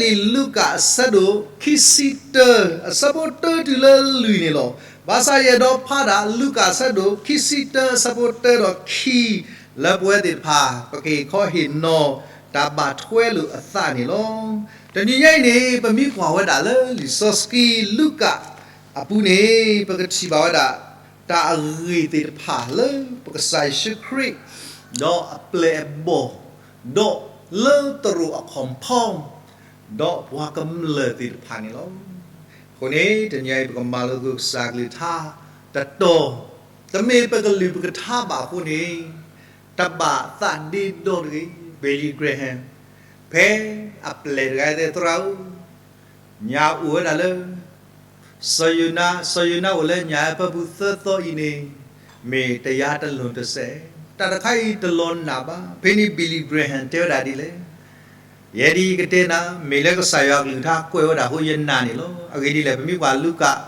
လံာ်လူၤကၣ်အဆၢဒိၣ်ခံဆံတၢ အဆၢဖိတၢတုၤလၢလွံၢ်န့ၣ်လီၤ. ဘၣ်ဆၣ်ယအဲၣ်ဒိးဖးဒၣ် လူၤကၣ်အဆၢဒိၣ်ခံဆံတၢ အဆၢဖိတၢဒီးခံ လၢပဝဲသ့ၣ်တဖၣ် ပကဟ့ၣ်ခီဟ့ၣ်နီၤ တၢ်ဘၣ်ထွဲလိာ်အသးန့ၣ်လီၤ. တနံၤညါအံၤန့ၣ် ပမ့ၢ်ကွၢ်ဝဲဒၣ်လၢလံာ်စီဆှံလူၤကၣ်အပူၤန့ၣ် ပကထံၣ်ဘၣ်ဝဲဒၣ် တၢ်အဂ့ၢ်သ့ၣ်တဖၣ်လၢပကစၢ်ယ့ၣ်ၡူးခရံာ် ဒီးအပျဲၢ်အဘီၣ် ဒီးလၢသရိာ်အခီၣ်ဖီ ဒီးပှၤကမျၢၢ်သ့ၣ်တဖၣ်န့ၣ်လီၤ. အဃိန့ၣ် တနံၤအံၤ ပကမၤလိသကိးကစၢ်ကလုၢ်ကထါတတီၤ, တမ့ၢ်ပကလုၢ်ပကထါဘၣ်အဃိန့ၣ် တဘၣ်သးဒ့ဒီတဂ့ၤ. Billy Graham ဖဲအပျဲၢ်တဂၤတဲ သရၣ်ဧၢ, ညၣ်အိၣ်ဝဲဒၣ်လၢ စီၤယိၤနါ, စီၤယိၤနါအိၣ်လၢညၣ်အၢဖၢပူၤသၢသီအံၤန့ၣ် မ့ၢ်တယါတလိၤတစဲး, တၢ်တခါအံၤတလီၤနာ်ဘၣ်. ဖဲန့ၣ် Billy Graham တဲဝဲဒၣ်ဒ်လဲၣ်, ယဲဒၣ်ယကတဲနၤ, မ့ၢ်လၢကစၢ်ယွၤအကလုၢ်ကထါကွဲးဝဲဒၣ်အဃိယနာ်န့ၣ်လီၤ. အဂ့ၢ်ဒ်လဲၣ်, ပမ့ၢ်ကွၢ်လူၤကၣ်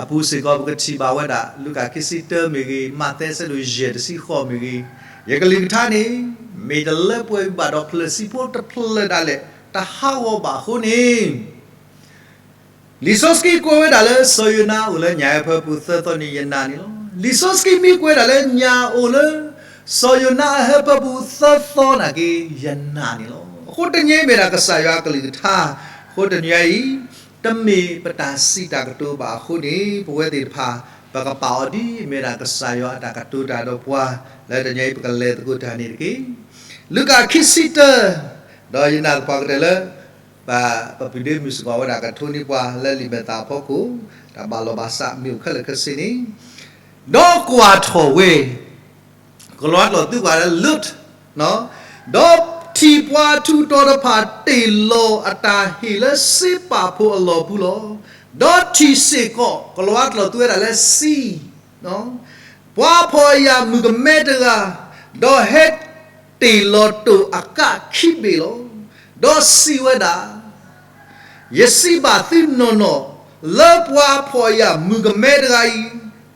အပူၤစ့ၢ်ကီး ပကထံၣ်ဘၣ်ဝဲဒၣ် လူၤကၣ်ခံဆံတၢမ့ၢ်ဂ့ၤ, မးသဲအဆၢဒိၣ်ယဲၢ်တဆံဃိးမ့ၢ်ဂ့ၤ, ယကလုၢ်ကထါန့ၣ် မ့ၢ်တလၢပှဲၤဘၣ်ဒီးဖျၢၣ်ဆံဖိတဖျၢၣ်ဒၣ်လဲာ် တဟးဂီၤဘၣ်အဃိန့ၣ် လံာ်စီဆှံကွဲးဝဲဒၣ်လၢ စီၤယိၤနါအိၣ်လၢညၣ်အၢဖၢပူၤသၢသီန့ၣ် ယနာ်န့ၣ်လီၤ. လံာ်စီဆှံမ့ၢ်ကွဲးဒၣ်လၢညၣ်အိၣ်လၢ စီၤယိၤနါအဟၢဖၢပူၤသၢသီနာ်က့ ယနာ်န့ၣ်လီၤ. အဃိတနံၤအံၤမ့ၢ်ဒၣ်ကစၢ်ယွၤအကလုၢ်ကထါ, အဃိတနံၤအံၤ တမ့ၢ်ပတၢ်စံးတၢ်ကတိၤဘၣ်အဃိန့ၣ် ပဝဲသ့ၣ်တဖၣ် ပကပာ်အီၤဒ်အမ့ၢ်ဒၣ်ကစၢ်ယွၤအတၢ်ကတိၤတၢ်ဒီးပှၤ, လၢတနံၤအံၤ ပကလဲၤသကိးတၢ်န့ၣ်တက့ၢ်. လူၤကၣ်ခံဆံတၢ, ဒီးယနာ်သပှၢ်ကတၢၢ်လၢ ပပုၢ်ဒ့မုၣ်စ့ၢ်ကီးဝဲဒၣ်ကထိးန့ၢ်ပှၤလၢလံာ်မဲာ်သၣ်အဖီခိၣ်, တၢ်ဘၣ်လီၤဘၣ်စးမ့ၢ်အိၣ်ခဲလၢာ်ခဲဆ့န့ၣ်, ဒီးကွၢ်ထီၣ်ဝဲ, ကလံးဝါကျိာ်သုကွၢ်လၢ looked, ဒီးထံၣ်ပှၤထူးတီၤတဖၣ်တ့ၢ်လီၤအတၢ်ဟ့ၣ်လၢစ့ပာ်ဖှိၣ်အလီၢ်ပူၤလီၤ. ဒီးထံၣ်စ့ၢ်ကီး, ကလံးဝါကျိာ်သုဝဲဒၣ်လၢ see, ပှၤဖှီၣ်ယာ်မုၣ်ကမဲတဂၤ, ဒီးဟဲတ့ၢ်လီၤတိာ်အကးခံဘ့ၣ်လီၤ. ဒီးစံးဝဲဒၣ်, ယစံးဘၣ်သုနီၢ်နီၢ်, လၢပှၤဖှီၣ်ယာ်မုၣ်ကမဲတဂၤအံၤ,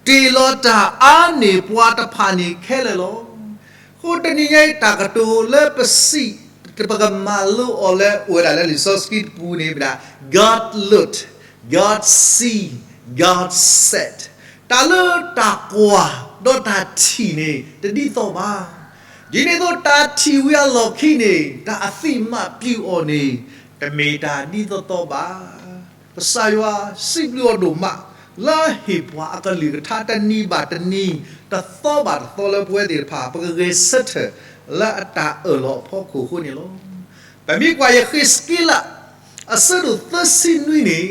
တ့ၢ်လီၤတၢ်အါန့ၢ်ပှၤတဖၣ်န့ၣ်ခဲလၢာ်လီၤ. အဃိတနံၤညါအံၤတၢ်ကတိၤလၢပစံး, ပကမၤလိအီၤလၢအိၣ်ဝဲဒၣ်လၢလံာ်စီဆှံတပူၤန့ၣ်ဝဲဒၣ်, God looked, God see, God said. တၢ်လၢတၢ်ကွၢ်ဒီးတၢ်ထံၣ်န့ၣ် တဒ်သိးဘၣ်. ဒ်န့ၣ်အသိးတၢ်ထံၣ်ဝံၤအလီၢ်ခံန့ၣ် တၢ်အသံၣ်မၤပျုၢ်အီၤန့ၣ် တမ့ၢ်တၢ်ဒ်သိးသိးဘၣ်. ကစၢ်ယွၤစံးဘျုးအီၤဒိၣ်မး လၢဟ့ၣ်ပှၤအကလုၢ်ကထါတနံၤဘၣ်တနံၤ တသီဘၣ်တသီလၢပဝဲသ့ၣ်တဖၣ် ပကဂဲၤဆၢထၢၣ်လၢအတၢ်အၢၣ်လီၤအဖီခိၣ်အဃိန့ၣ်လီၤ. ပမ့ၢ်ကွၢ်ယဃ့းစက့လး အဆၢဒိၣ်သၢဆံနွံန့ၣ်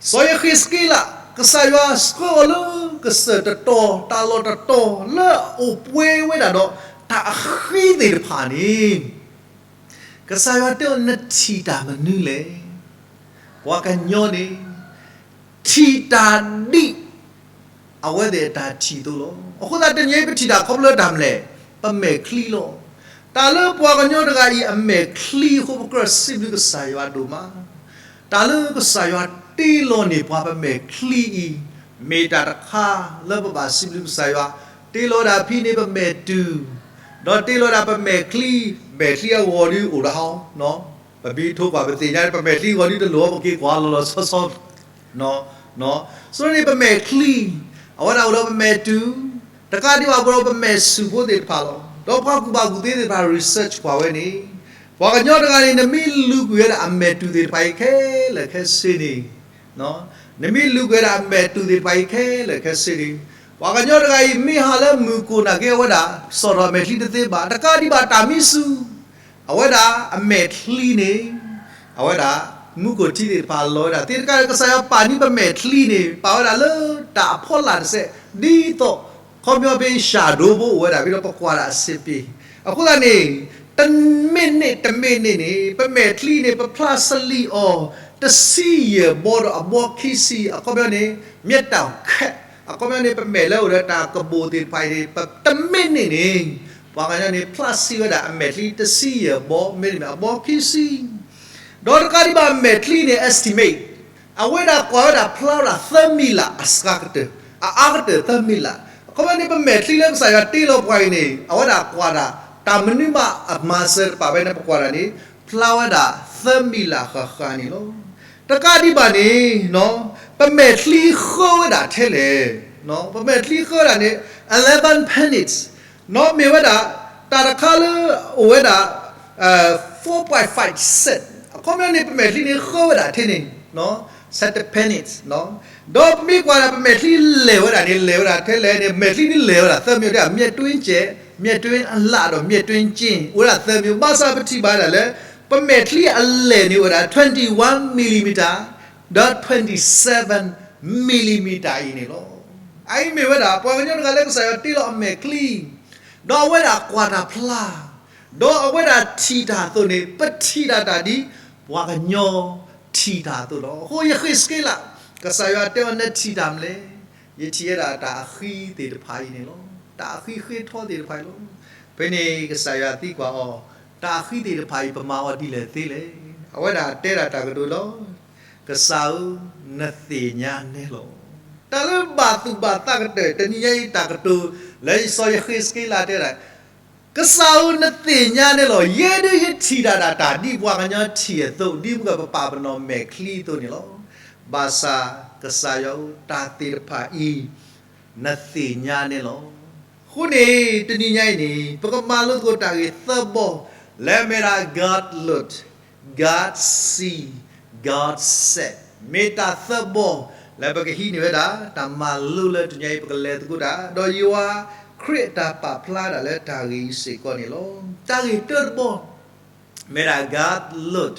စီၤယဃ့းစက့လး ကစၢ်ယွၤဆှၢအီၤလၢကစၢၢ်တတီၤ တၢ်လီၢ်တတီၤလၢအအိၣ်ပှဲၤဝဲဒၣ်ဒီးတၢ်အဃံသ့ၣ်တဖၣ်န့ၣ် ကစၢ်ယွၤတဲအီၤ နထံၣ်တၢ်မနုၤလဲၣ်. ပှၤကညီန့ၣ် ထံၣ်တၢ်ဒ် အဝဲသ့ၣ်အတၢ်ထံၣ်အသိးလီၤ. အဃိသတးတနံၤအံၤပထံၣ်တၢ်ခီဖျိလၢတၢ်မနုၤလဲၣ်, ပမဲာ်ချံလီၤ. တၢ်လၢပှၤကညီတဂၤအံၤအမဲာ်ချံအဃိ ပကြၢးစံးဘျုးကစၢ်ယွၤဒိၣ်မး. တၢ်လၢကစၢ်ယွၤတ့လီၤန့ၢ်ပှၤပမဲာ်ချံအံၤ မ့ၢ်တၢ်တခါလၢပဘၣ်စံးဘျုးကစၢ်ယွၤ, တ့လီၤဝဲဒၣ်ဖဲန့ၣ်ပမဲာ်တူၢ်, ဒီးတ့လီၤဝဲဒၣ်ပမဲာ်ချံ, မဲာ်ချံအဂီၤဒုးအိၣ်ဒီးဟီ, ပမ့ၢ်ထိကွၢ်ပသ့ၣ်ညါ ပမဲာ်ချံအဂီၤဒုးတလိၣ် ပက့ၤကွၢ်လီၤလီၤဆီဆီ ဆိန့ၣ်ပမဲာ်ချံ, အဝဲဒၣ်အိၣ်ဒီးပမဲာ်တူၢ်, တကးဒံးဘၣ်အိၣ်ဒီးပမဲာ်ဆူၣ်ဖိသ့ၣ်တဖၣ်လီၤ. ဒီးပှၤကူၣ်ဘၣ်ကူၣ်သ့သ့ၣ်တဖၣ် research ကွၢ်ဝဲန့ၣ်, ပှၤကညီတဂၤန့ၣ် နမ့ၢ်လူၤကွံာ်ဝဲဒၣ်အမဲာ်တူၢ်သ့ၣ်တဖၣ်အံၤခဲလၢာ်ခဲဆ့န့ၣ်, နမ့ၢ်လူၤကွံာ်ဝဲဒၣ်အမဲာ်တူၢ်သ့ၣ်တဖၣ်အံၤခဲလၢာ်ခဲဆ့န့ၣ်, ပှၤကညီတဂၤအံၤ မ့ၢ်ဟးလၢမုၢ်ကိၢ်နာ်က့ အဝဲဒၣ် စီၣ်ထီၣ်အမဲာ်ချံတသ့ဘၣ်. တကးဒံးဘၣ်တၢ်မံဆူၣ် အဝဲဒၣ်အမဲာ်ချံန့ၣ်, အဝဲဒၣ် မူခိၣ်ထံသ့ၣ်တဖၣ်လီၤဝဲဒၣ်သ့ၣ်တဖၣ် ကစၢ်ယွၤပာ်န့ၢ်ပမဲာ်ချံန့ၣ် ပာ်ဝဲဒၣ်လၢတၢ်အဖီလာ်တစဲး, ဒ်သိး ခီပညီဖဲ shadow ဖိအိၣ်ဝဲဒၣ်ဖဲဒီးပကွၢ်ဒၣ်အဆ့ပ့ၤ, အဃိသတးန့ၣ် တမ့ၢ်န့ၣ်တမ့ၢ်န့ၣ်န့ၣ် ပမဲာ်ချံန့ၣ် ပဖျါစလံၣ်အီၤ တဆံယဲၢ်ဘီဒီးအဘီခံဆံ, အခီပညီန့ၣ် မျက်တောင်ခက်, အခီပညီန့ၣ် ပမဲာ်လၢအိၣ်ဒီးတၢ်ကဘိၣ်သ့ၣ်တဖၣ်အံၤန့ၣ် တမ့ၢ်န့ၣ်န့ၣ် ပှၤကညီန့ၣ် ဖျါစံဝဲဒၣ်အမဲာ်ချံတဆံယဲၢ်ဘီ မ့တမ့ၢ်အဘီခံဆံ, ဒီးတကးဒံးဘၣ်အမဲာ်ချံန့ၣ် estimate အဝဲဒၣ်ကွၢ်ဝဲဒၣ်ဖျါဝဲဒၣ်သၢမံလးအစှၤကတၢၢ်, အအါကတၢၢ်သၢမံလး, အခီပညီန့ၣ် ပမဲာ်ချံလၢကစၢ်ယွၤတ့လီၤပှၤအံၤန့ၣ် အဝဲဒၣ်ကွၢ်ဒၣ် တၢ်မနုၤမးအမၤစၢၤတပာ်ဝဲန့ၣ် ပကွၢ်ဒၣ်န့ၣ် ဖျါဝဲဒၣ် သၢမံၤလးဃၣ်ဃၣ်န့ၣ်လီၤ. တကးဒံးဘၣ်န့ၣ်, ပမဲာ်ချံဃၢဝဲဒၣ်ထဲလဲၣ်, ပမဲာ်ချံဃၢဝဲဒၣ်န့ၣ် eleven planets, မ့ၢ်ဝဲဒၣ် တၢ်တခါလၢအအိၣ်ဝဲဒၣ် four point five set, အခီပညီန့ၣ် ပမဲာ်ချံန့ၣ်ဃၢဝဲဒၣ်ထဲန့ၣ် set planets, ဒီးပမ့ၢ်ကွၢ်ဒၣ် ပမဲာ်ချံလဲၢ်ဝဲဒၣ်န့ၣ် လဲၢ်ဝဲဒၣ်ထဲလဲၣ်န့ၣ် ပမဲာ်ချံန့ၣ်လဲၢ်ဝဲဒၣ်သၢမံၤ, တဲ မျက်တွင်းကျယ်, မျက်တွင်းအလတ်ဒီး မျက်တွင်းကျဉ်း အိၣ်ဝဲဒၣ်သၢမံၤ, ဘၣ်ဆၣ်ပထံၣ်ဘၣ်ဒၣ်လၢ ပမဲာ်ချံအလဲၢ်န့ၣ်အိၣ်ဝဲဒၣ် twenty one millimeter ဒီး twenty seven millimeter အံၤန့ၣ်လီၤ. အအံၤမ့ၢ်ဝဲဒၣ် ပှၤကညီတဂၤလၢကစၢ်ယွၤတ့လီၤအမဲာ်ချံ ဒီးအဝဲဒၣ်ကွၢ်တၢ်ဖျါ, ဒီးအဝဲဒၣ်ထံၣ်တၢ်အသိးန့ၣ် ပထံၣ်တၢ်တၢ်ဒ်ပှၤကညီထံၣ်တၢ်အသိးလီၤ. အဃိယဃ့းစက့လး ကစၢ်ယွၤတဲအီၤ နထံၣ်တၢ်မနုၤလဲၣ်, ယထံၣ်ဝဲဒၣ်တၢ်အဃံသ့ၣ်တဖၣ်အံၤန့ၣ်လီၤ. တၢ်အဃံဃ့ထီသ့ၣ်တဖၣ်အံၤလီၤ. ဖဲန့ၣ်ကစၢ်ယွၤသံကွၢ်အီၤ, တၢ်အဃံသ့ၣ်တဖၣ်အံၤ ပမၤအီၤဒ်လဲၣ်သ့လဲၣ်. အဝဲဒၣ်တဲဒၣ်တၢ်ကတိၤလီၤ. ကစၢ်ဧၢ, နသ့ၣ်ညါနဲလီၤ. တၢ်လၢဘၣ်သူၣ်ဘၣ်သးကတၢၢ် တနံၤညါအံၤတၢ်ကတိၤ လၢစီၤယဃ့းစက့လးတဲဒၣ်, ကစၢ်ဧၢ, နသ့ၣ်ညါနဲလီၤ. ယဲဒၣ်ယထံၣ်ဒၣ်တၢ် တၢ်ဒ်ပှၤကညီထံၣ်အသိး, ဒ်မုၢ်ကပပာ်ပနီၣ်မဲာ်ချံအသိးန့ၣ်လီၤ. ဘၣ်ဆၣ်ကစၢ်ယွၤဧၢ, တၢ်သ့ၣ်တဖၣ်အံၤ နသ့ၣ်ညါနဲလီၤ. အဃိန့ၣ် တနံၤညါအံၤန့ၣ် ပကမၤလိသကိးတၢ်ဂ့ၢ်သၢဘီ လၢအမ့ၢ်ဒၣ် God look, God see, God said, မ့ၢ်တၢ်သၢဘီ လၢပကဟံးန့ၢ်ဝဲဒၣ် တၢ်မၤလိလၢတနံၤညါအံၤ ပကလဲၤသကိးတၢ် ဒီးယွၤခရံာ်အတၢ်ပာ်ဖျါဒၣ်လၢတၢ်ဂ့ၢ်အံၤစ့ၢ်ကီးန့ၣ်လီၤ. တၢ်ဂ့ၢ်တၢတဘီ မ့ၢ်ဒၣ် God look,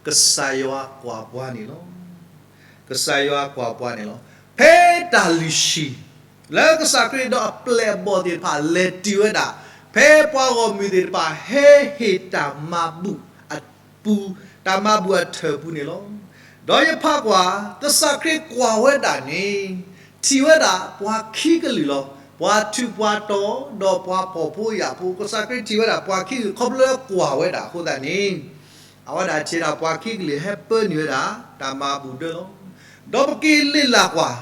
ကစၢ်ယွၤကွၢ်ပှၤန့ၣ်လီၤ. ကစၢ်ယွၤကွၢ်ပှၤန့ၣ်လီၤ. ဖဲတၢ်လုၢ်ဟံၣ် လၢကစၢ်ခရံာ်ဒီးအပျဲၢ်အဘီၣ်သ့ၣ်တဖၣ်လဲၤတုၤဝဲဒၣ်, ဖဲပှၤဂီၢ်မုၢ်သ့ၣ်တဖၣ်ဟဲဟ့ၣ်တၢ်မၤဘူၣ်အပူၤ, တၢ်မၤဘူၣ်အထၢၣ်ပူၤန့ၣ်လီၤ. ဒီးယဖးကွၢ်, ကစၢ်ခရံာ်ကွၢ်ဝဲဒၣ်န့ၣ် ထံၣ်ဝဲဒၣ်ပှၤခံကလုာ်လီၤ. ပှၤထူးပှၤတီၤ ဒီးပှၤဖှီၣ်ဖိယာ်ဖိ, ကစၢ်ခရံာ်ထံၣ်ဝဲဒၣ်ပှၤခံကလုာ် ခီဖျိလၢကွၢ်ဝဲဒၣ်အဃိသတးန့ၣ် အဝဲဒၣ်ထံၣ်ဒၣ်ပှၤခံကလုာ်ဟဲပၢနုာ်ဝဲဒၣ် တၢ်မၤဘူၣ်ဒၢလီၤ. ဒီးပက့ၤလ့ၣ်လၢ်ကွၢ်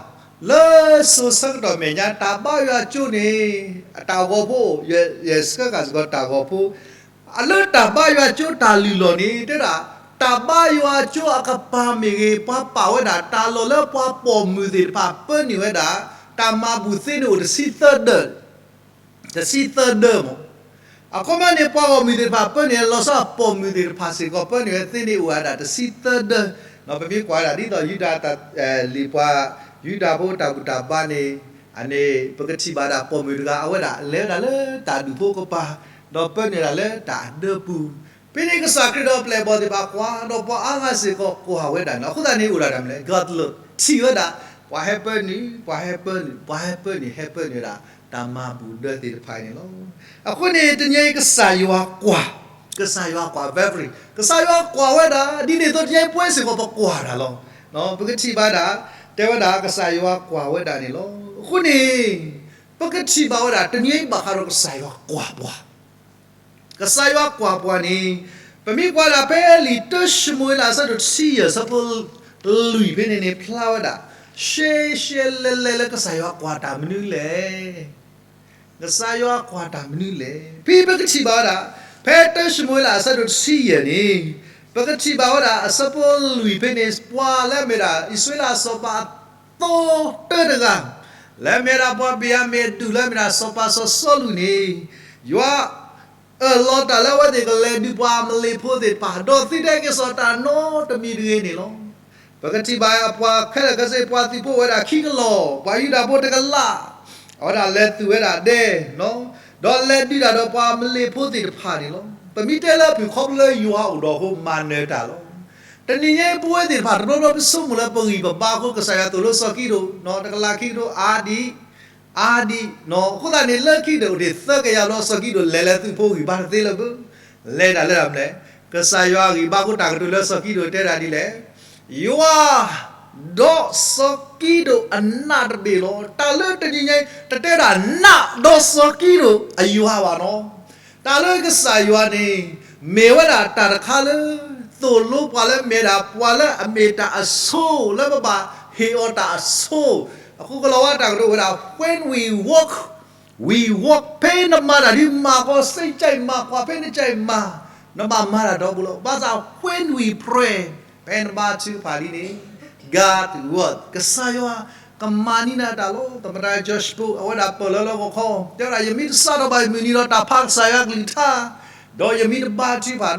လၢစိၤဆၢကတီၢ်မဲာ်ညါ တၢ်ဘါယွၤကၠိန့ၣ် အတၢ်ဂီၤဖိ, ယဆှၢဃာ်စ့ၢ်ကီးတၢ်ဂီၤဖိ, အလၢတၢ်ဘါယွၤကၠိတၢ်လုၢ်လီၢ်န့ၣ် တဲဒၣ် တၢ်ဘါယွၤကၠိအကပၤမ့ၢ်ဂ့ၤ, ပှၤပာ်ဝဲဒၣ်တၢ်လီၢ်လၢပှၤပိာ်မုၣ်သ့ၣ်တဖၣ်ပၢနုာ်ဝဲဒၣ် တၢ်မၤဘူၣ်သ့န့ၣ်အိၣ်တဆံသၢဒၢး တဆံသၢဒၢးမး. အခီပညီန့ၣ် ပှၤဂီၢ်မုၢ်သ့ၣ်တဖၣ်ပၢနုာ် လီၤဆီပိာ်မုၣ်သ့ၣ်တဖၣ်စ့ၢ်ကီး ပၢနုာ်ဝဲသ့န့ၣ်အိၣ်ဝဲဒၣ်တဆံသၢဒၢး. ပမ့ၢ်ကွၢ်ဝဲဒၣ်ဒ်သိးယူဒၤတၢ်လံာ်ပှၤ, ယူဒၤဖိတၢ်ဘူၣ်တၢ်ဘါန့ၣ်, အန့ၣ် ပကထံၣ်ဘၣ်ဒၣ်ပိာ်မုၣ်တဂၤ အဝဲဒၣ်လဲၤဝဲဒၣ်လၢတၢ်ဒူၣ်ဖိကပၤ, ဒီးပၢနုာ်ဒၣ်လၢတၢ်အဒၢပူၤ. ဖဲန့ၣ်ကစၢ်ခရံာ်ဒီးပျဲၢ်အဘီၣ်သ့ၣ်တဖၣ်ကွၢ်, ဒီးပှၤအါဂၤစ့ၢ်ကီးကွၢ်ဝဲဒၣ်န့ၣ်လီၤ. အဃိသတးန့ၣ်အိၣ်ဒၣ်တၢ်မနုၤလဲၣ်, God look, ထံၣ်ဝဲဒၣ် ပှၤဟဲပၢနုာ်, ပှၤဟဲပၢနုာ်, ပှၤဟဲပၢနုာ်, ဟဲပၢနုာ်ဝဲဒၣ် တၢ်မၤဘူၣ်ဒၢသ့ၣ်တဖၣ်အံၤန့ၣ်လီၤ. အဃိန့ၣ် တနံၤအံၤကစၢ်ယွၤကွၢ်, ကစၢ်ယွၤကွၢ် very, ကစၢ်ယွၤကွၢ်ဝဲဒၣ် ဒ်န့ၣ်အသိးတနံၤအံၤပဝဲစ့ၢ်ကီးပကွၢ်တၢ်လီၤ. ပကထံၣ်ဘၣ်ဒၣ်, တဲဝဲဒၣ်ကစၢ်ယွၤကွၢ်ဝဲဒၣ်န့ၣ်လီၤ. အဃိန့ၣ် ပကထံၣ်ဘၣ်ဝဲဒၣ် တနံၤအံၤဘၣ်ဃးဒီးကစၢ်ယွၤကွၢ်ပှၤ ကစၢ်ယွၤကွၢ်ပှၤန့ၣ်, ပမ့ၢ်ကွၢ်ဒၣ်ဖဲလံာ်တၢၡမူၤအ့လးအဆၢဒိၣ်တဆံယဲၢ် အဆၢဖိလွံၢ်ဖဲန့ၣ်န့ၣ် ဖျါဝဲဒၣ် ရှဲရှဲလဲလဲလၢကစၢ်ယွၤကွၢ်တၢ်မနုၤလဲၣ်. ကစၢ်ယွၤကွၢ်တၢ်မနုၤလဲၣ်. ဖဲပကထံၣ်ဘၣ်ဝဲဒၣ်, ဖဲတၢၡမူၤအ့လးအဆၢဒိၣ်တဆံယဲၢ်န့ၣ်, ပကထံၣ်ဘၣ်ဝဲဒၣ်အဆၢဖိလွံၢ်ဖဲန့ၣ် ပှၤလၢအမ့ၢ်ဒၣ် အံၣ်စရ့လးအစီၤပၤအ သိတၢတဂၤ, လၢအမ့ၢ်ဒၣ်ပှၤဘ့ၣ်ယၤမ့ၣ်အဒူၣ် လၢအမ့ၢ်ဒၣ်စီၤပၤစီၤစီလူးန့ၣ်, ယွၤအၢၣ်လီၤတၢ်လၢအဝဲသ့ၣ်ကလဲၤဒုးပှၤအမလ့ၤဖိသ့ၣ်တဖၣ်, ဒီးသုတဟဲက့ၤစိာ်တၢ်နီတမံၤတဂ့ၤန့ၣ်လီၤ. ပကထံၣ်ဘၣ်ပှၤခဲလၢာ်ခဲဆ့ ပှၤသုးဖိအိၣ်ဝဲဒၣ်ခံကလီၢ်, ပှၤယူဒၤဖိတကလး, အဝဲဒၣ်လဲၤသုးဝဲဒၣ်ဒဲ, ဒီးလဲၤဒုးတၢ်ဒီးပှၤအမလ့ၤဖိသ့ၣ်တဖၣ်န့ၣ်လီၤ. ပမ့ၢ်တဲလၢအဖုၣ် ခီဖျိလၢယွၤအိၣ်ဒီးအဃိ မၤနၢၤတၢ်လီၤ. တနံၤညါအံၤပဝဲသ့ၣ်တဖၣ် တဘျီဘျီပဆိကမိၣ်လၢပဂံၢ်ပဘါအဃိ ကစၢ်ယွၤသိၣ်လိစီၤကံးဒဧိၣ် တကလးခံကထိအါဒံး, အါဒံး, အဃိသတးန့ၣ် လၢခံကထိအိၣ်ဒံးသၢကယၤဘျီ စီၤကံးဒဧိၣ်လဲၤလၢသုးဖိဂံၢ်ဘါတသ့လၢၤဘၣ်. လဲၤဒၣ်လၢဒၣ်မနုၤလဲၣ်, ကစၢ်ယွၤဂံၢ်ဘါအဃိ တၢ်ကတိၤလၢစီၤကံးဒဧိၣ်တဲဒၣ်ဒ်လဲၣ်, ယွၤ ဒီးစီၤကံးဒဧိၣ်အနးတဘ့ၣ်လီၤ. တၢ်လၢတနံၤညါအံၤ တတဲဒၣ်နးဒီးစီၤကံးဒဧိၣ်အယွၤဘၣ်နီၤ. တၢ်လၢကစၢ်ယွၤန့ၣ် မ့ၢ်ဝဲဒၣ်တၢ်တခါလၢ သိၣ်လိပှၤလၢမ့ၢ်ဒၣ်ပှၤလၢအမ့ၢ်တၢ်အဆိ လၢပဘၣ်ဟ့ၣ်အီၤတၢ်အဆိ, အဃိကလီၤဝါတၢ်ကတိၤဝဲဒၣ် when we walk, we walk, ဖဲနမၤတၢ်ဒ်မၤဃီ စိတ်ကြိုက်မၤကွၢ် ဖဲနကြိုက်မၤ, နဘၣ်မၤတၢ်ဒီဘိလီၤ. ဘၣ်ဆၣ် when we pray, ဖဲနဘါထုကဖၣ်လံန့ၣ် God will, ကစၢ်ယွၤကမၤန့ၢ်နၤတၢ်လီၤ. သမ္မတ George Bush အဝဲဒၣ်ပၢၢ်လီၤလၢဂီၤခီ တဲဝဲဒၣ် ယမ့ၢ်တစးထီၣ်ဘၣ်ယမုၢ်နံၤဒီးတၢ်ဖးကစၢ်ယွၤကလုၢ်ကထါ ဒီးယမ့ၢ်တဘါထုကဖၣ်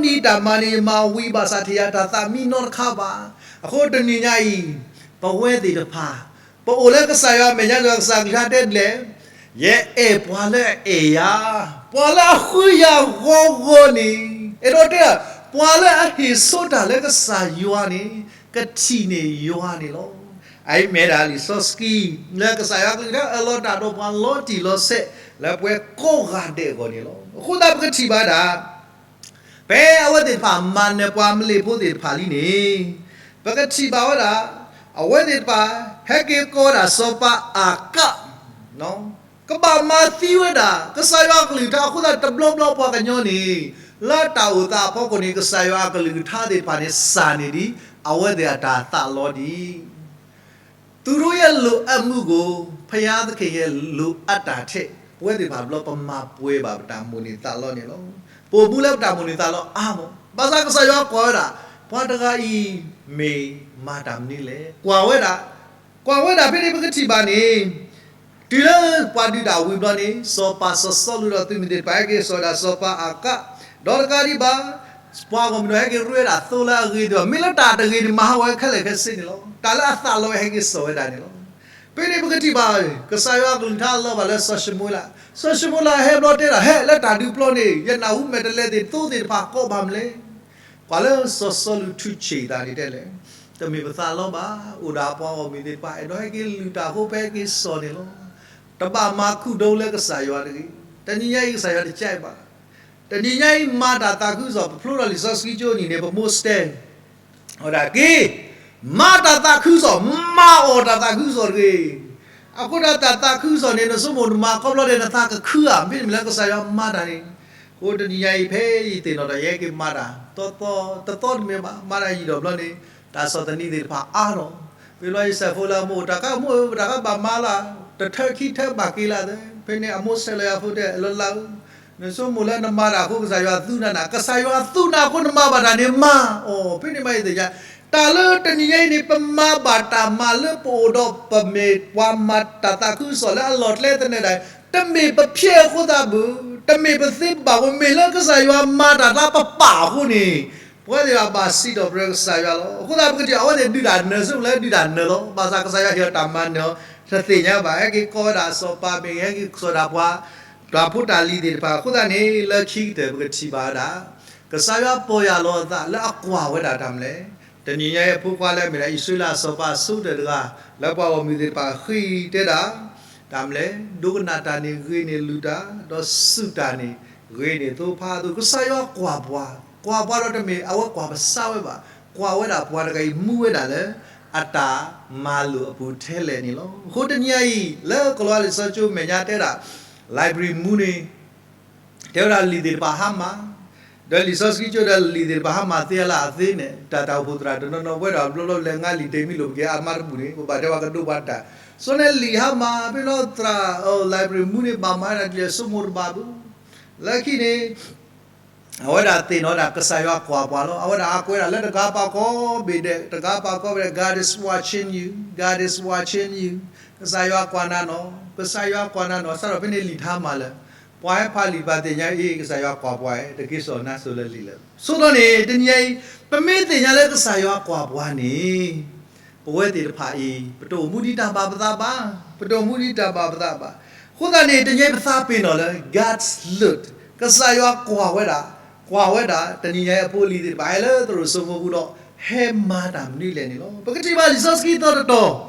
ဒီးနံၤတၢ်မၤန့ၣ် ယမၤဝံၤဘၣ်ဆၣ်ထံၣ်ယၤတၢ်သးမံနီတခါဘၣ်. အဃိတနံၤညါအံၤ ပဝဲသ့ၣ်တဖၣ် ပအိၣ်လၢကစၢ်ယွၤအမဲာ်ညါဒီး ကစၢ်ကလုၢ်ကထါတဲဒ်လဲၣ်, ယအဲၣ်ပှၤလၢအအဲၣ်ယၤ, ပှၤလၢအဃုယၤဂီၤဂီၤန့ၣ်, အဲၣ်ဒိးတဲဒၣ် ပှၤလၢအဟ့ၣ်ဆိတၢ်လၢကစၢ်ယွၤန့ၣ် ကထံၣ်န့ၢ်ယွၤန့ၣ်လီၤ. အအံၤမ့ၢ်ဒၣ်လံာ်စီဆှံ လၢကစၢ်ယွၤကလုၢ်ကထါအၢၣ်လီၤတၢ်ဒီးပှၤလီၤတံၢ်လီၤဆဲး လၢပဝဲကိးဂၤဒဲးအဂီၢ်န့ၣ်လီၤ. အဃိသတးပကထံၣ်ဘၣ်ဒၣ် ဖဲအဝဲသ့ၣ်တဖၣ်မၤနၢၤပှၤမလ့ၣ်ဖိသ့ၣ်တဖၣ်လံန့ၣ်, ပကထံၣ်ဘၣ်ဝဲဒၣ် အဝဲသ့ၣ်တဖၣ် ဟဲက့ၤကိးဝဲဒၣ်စီၤပၤအၤကၣ် ကဘၣ်မၤသံဝဲဒၣ် ကစၢ်ယွၤအကလုၢ်ကထါအဃိသတး တဘျီဘျီပှၤကညီန့ၣ် လၢတၢ်အိၣ်သးအဖီခိၣ်န့ၣ် ကစၢ်ယွၤအကလုၢ်ကထါသ့ၣ်တဖၣ်န့ၣ် စၢ်န့ၢ်ဒံး အဝဲသ့ၣ်အတၢ်သးလီၤဒံး သူတို့ရဲ့လိုအပ်မှုကို ဘုရားသခင်ရဲ့လိုအပ်တာထက် ပဝဲသ့ၣ်တဖၣ်ဘျီပမၤပှဲၤဘၣ်ပတၢ်မိၣ်န့ၢ်သးလီန့ၣ်လီၤ. ပအိၣ်မူလၢပတၢ်မိၣ်န့ၢ်သးလီအါမး, ဘၣ်ဆၣ်ကစၢ်ယွၤကွၢ်ဝဲဒၣ် ပှၤတဂၤအံၤ မ့ၢ်မၤတၢ်မနုၤလဲၣ် ကွၢ်ဝဲဒၣ်, ကွၢ်ဝဲဒၣ်ဖဲန့ၣ်ပကထံၣ်ဘၣ်န့ၣ် တုၤလၢပှၤဒုးတၢ်ဝံၤဘျီန့ၣ် စီၤပၤစီၤစီလူးဒီးသုးမုၢ်သ့ၣ်တဖၣ် ဟဲက့ၤစိာ်ဒၣ်စီၤပၤအၤကၣ်, ဒီးတကးဒံးဘၣ် ပှၤဂီၢ်မုၢ်ဒီးဟဲက့ၤရ့ဝဲဒၣ်သိလၢအဂ့ၤဒီး မ့ၢ်လၢတၢ်တဂ့ၤန့ၣ် မၤဟးဂီၤဝဲခဲလၢာ်ခဲဆ့န့ၣ်လီၤ. တၢ်လၢအသးလီဝဲဟဲက့ၤစိာ်ဝဲဒၣ်န့ၣ်လီၤ. ဖဲန့ၣ်ပကထံၣ်ဘၣ် ကစၢ်ယွၤအကလုၢ်ကထါလီၤဘၣ်လၢစီၤၡမူၤအ့လး, စီၤၡမူၤအ့လးဟဲဘျီတဲဒၣ် ဟဲလၢတၢ်ဒုးပျီန့ၣ် ယနၢ်ဟူမဲာ်တဲးလဲးသ့ၣ်သိသ့ၣ်တဖၣ်ကိးဘၣ်မနုၤလဲၣ် ပှၤလၢစီၤစီလူးထုးဆံးသးန့ၣ်တဲလဲၣ်, တမ့ၢ်ပသးလီဘၣ်, အိၣ်ဒၣ်ပှၤဂီၢ်မုၢ်သ့ၣ်တဖၣ် အဲၣ်ဒိးဟဲက့ၤလုၢ်တၢ်အဃိ ပဟဲက့ၤစိာ်န့ၣ်လီၤ. တဘၣ်မၤခုၣ်ဒိလၢကစၢ်ယွၤတဂ့ၤ. တနံၤညါအံၤကစၢ်ယွၤတကးဘၣ်. တနံၤညါအံၤမၤတၢ်သးခုကစီၣ် ပဖျိထီၣ်လံာ်စီဆှံကၠိနံၤန့ၣ် ပမိၢ်စတဲ အဝဲဒၣ်က့ၤ မၤတၢ်သးခုကစီၣ်, မၤအီၣ်တၢ်သးခုကစီၣ်တဂ့ၤ. အဃိဒၣ်တၢ်သးခုကစီၣ်န့ၣ် နဆိကမိၣ်နမၤခီဖျိလၢနသးကခုဧါ, မ့တမ့ၢ်လၢကစၢ်ယွၤမၤတၢ်န့ၣ်. အဃိတနံၤညါအံၤ ဖဲယသ့ၣ်နီၣ်ထီၣ် ယဟဲက့ၤမၤတၢ် တသီတမ့ၢ်ဘၣ်, မၤတၢ်ယံာ်ဒီးဘျီန့ၣ် တၢ်ဆီၣ်သနံးသ့ၣ်တဖၣ်အါထီၣ်. ဖဲဘျီယဆဲးဖိလၢအမိၢ် တၢ်ကါမိၢ်ဧၢ တၢ်ကါဘၣ်မၤလၢ တထၢခံထၢဘၣ်က့ၤလၢသ့. ဖဲန့ၣ်အမိၢ်ဆဲးလီၤယၤဖိတဲ လၢလၢဧၢ နဆိကမိၣ်လၢနမၤတၢ်အဃိ ကစၢ်ယွၤသူနၤနၤ, ကစၢ်ယွၤသူနၤအဃိ နမၤဘၣ်တၢ်န့ၣ်မၤအီၤ. ဖဲန့ၣ်မးယသ့ၣ်ညါ တၢ်လၢတနံၤညါအံၤန့ၣ် ပမၤဘၣ်တၢ်မၤလၢပအိၣ်ဒီး ပမ့ၢ်ပှၤမၤတၢ်သးခုကစီၣ်လၢအလီၢ်ကျဲသနၢၣ်ဒၣ်, တမ့ၢ်ပဖျဲးအဃိသတးဘၣ်, တမ့ၢ်ပသ့ဘၣ်အဃိ, မ့ၢ်လၢကစၢ်ယွၤမၤတၢ်လၢပပာ်အဃိန့ၣ် ပဝဲသ့ၣ်တဖၣ်ဘၣ်စံးထီၣ်ပတြၢၤကစၢ်ယွၤလီၤ. အဃိသတးပကထံၣ် အဝဲသ့ၣ်ဒုးတၢ်နၢၤ ဆိကမိၣ်လၢဒုးတၢ်နၢၤလီၤ. ဘၣ်ဆၣ်ကစၢ်ယွၤဟ့ၣ်အီၤတၢ်မၤနၢၤအီၤ တသ့ၣ်ညါဘၣ်. ဟဲက့ၤကိးဝဲဒၣ်စီၤပၤမ့ၢ်ဂ့ၤ, ဟဲက့ၤစိာ်ဒၣ်ပှၤ တၢ်ဖိတၢ်လံၤသ့ၣ်တဖၣ်. အဃိသတးန့ၣ် လၢခံကတၢၢ်ပကထံၣ်ဘၣ်ဝဲဒၣ် ကစၢ်ယွၤပီၢ်ယၢ်လီၤအသးလၢအကွၢ်ဝဲဒၣ်တၢ်မနုၤလဲၣ်. တနံၤညါအံၤအဖိခွါလၢအမ့ၢ်ဒၣ်အံၣ်စရ့လးအစီၤပၤအဆိကတၢၢ်တဂၤ လၢပှၤဂီၢ်မုၢ်သ့ၣ်တဖၣ်ဃ့တဲဒၣ် တၢ်မနုၤလဲၣ်, ဒိကနၣ်တၢ်န့ၣ်ဂ့ၤန့ၢ်လုၢ်တၢ်, ဒီးစူၢ်တၢ်န့ၣ်ဂ့ၤန့ၢ်သိဖးအသိး ကစၢ်ယွၤကွၢ်ပှၤ, ကွၢ်ပှၤဒီးတမ့ၢ်အဝဲကွၢ်ပသးဝဲဘၣ်, ကွၢ်ဝဲဒၣ်ပှၤတဂၤအံၤမူဝဲဒၣ်လၢ အတၢ်မၤလိာ်အပူၤထဲလဲၣ်န့ၣ်လီၤ. အဃိတနံၤညါအံၤ လၢကလံးဝါလံာ်စီဆှံကၠိမဲာ်ညါတဲဒၣ် library မူန့ၣ် တဲဝဲဒၣ်လံာ်သ့ၣ်တဖၣ်ဟါမၢ်, ဒီးလံာ်စီဆှံကၠိဒီးလံာ်သ့ၣ်တဖၣ်ဟါမၢ်သ့အလၢအသ့န့ၣ် တၢ်တၢ်အိၣ်ဖှိၣ်သရၣ်တနီၤနီၤ ပဝဲဒၣ်ဘျီဘျီလဲၤငါလံာ်တ့ၢ်မံလိာ်ပက့ၤအါမးတဘူၣ်န့ၣ် ပဘၣ်တဲဝဲကဒိးပှၤတၢ်, စီၤန့ၣ်လံာ်ဟါမၢ် ဖဲလီၤသရၣ် library မူန့ၣ် ဘၣ်မၤဒၣ်ဒ်လဲၣ်ဆိကမိၣ်တဘၣ်ဘၣ်. လၢခံန့ၣ် အဝဲဒၣ်သ့ၣ်နီၣ်ဒၣ်ကစၢ်ယွၤကွၢ်ပှၤလီၤ. အဝဲဒၣ်အကွဲးဒၣ်လၢတဂၤပာ်ကီဘ့ၣ်ဒဲး, တဂၤပာ်ကီဘ့ၣ်ဒဲး, God is watching you, God is watching you, ကစၢ်ယွၤကွၢ်နၤနီၤ, ကစၢ်ယွၤကွၢ်နၤနီၤ. စးထီၣ်ဖဲန့ၣ်လံာ်တဟါမၢ်လၢၤ, ပှၤဟဲဖးလံာ်တဖၣ်သ့ၣ်ညါအံၤ ကစၢ်ယွၤကွၢ်ပှၤ, တက့ၤစိာ်နါစိၤလၢလံာ်လၢၤ. ဆိကတီၢ်န့ၣ် တနံၤညါအံၤ ပမ့ၢ်သ့ၣ်ညါလၢကစၢ်ယွၤကွၢ်ပှၤန့ၣ် ပဝဲသ့ၣ်တဖၣ်အံၤ ပတအိၣ်မူဒ်တၢ်ဘၣ်ပသးဘၣ်, ပတအိၣ်မူဒ်တၢ်ဘၣ်ပသးဘၣ်. အဃိသတးန့ၣ် တနံၤညါအံၤပသးပ့ၤနီၣ်လၢ God's look, ကစၢ်ယွၤကွၢ်ဝဲဒၣ်, ကွၢ်ဝဲဒၣ် တနံၤညါအံၤအဖိအလံၤသ့ၣ်တဖၣ် ဟဲလၢသရိာ်စိမိပူၤဒီး ဟဲမၤတၢ်မနုၤလဲၣ်န့ၣ်လီၤ. ပကထံၣ်ဘၣ်လံာ်စီဆှံသီတတ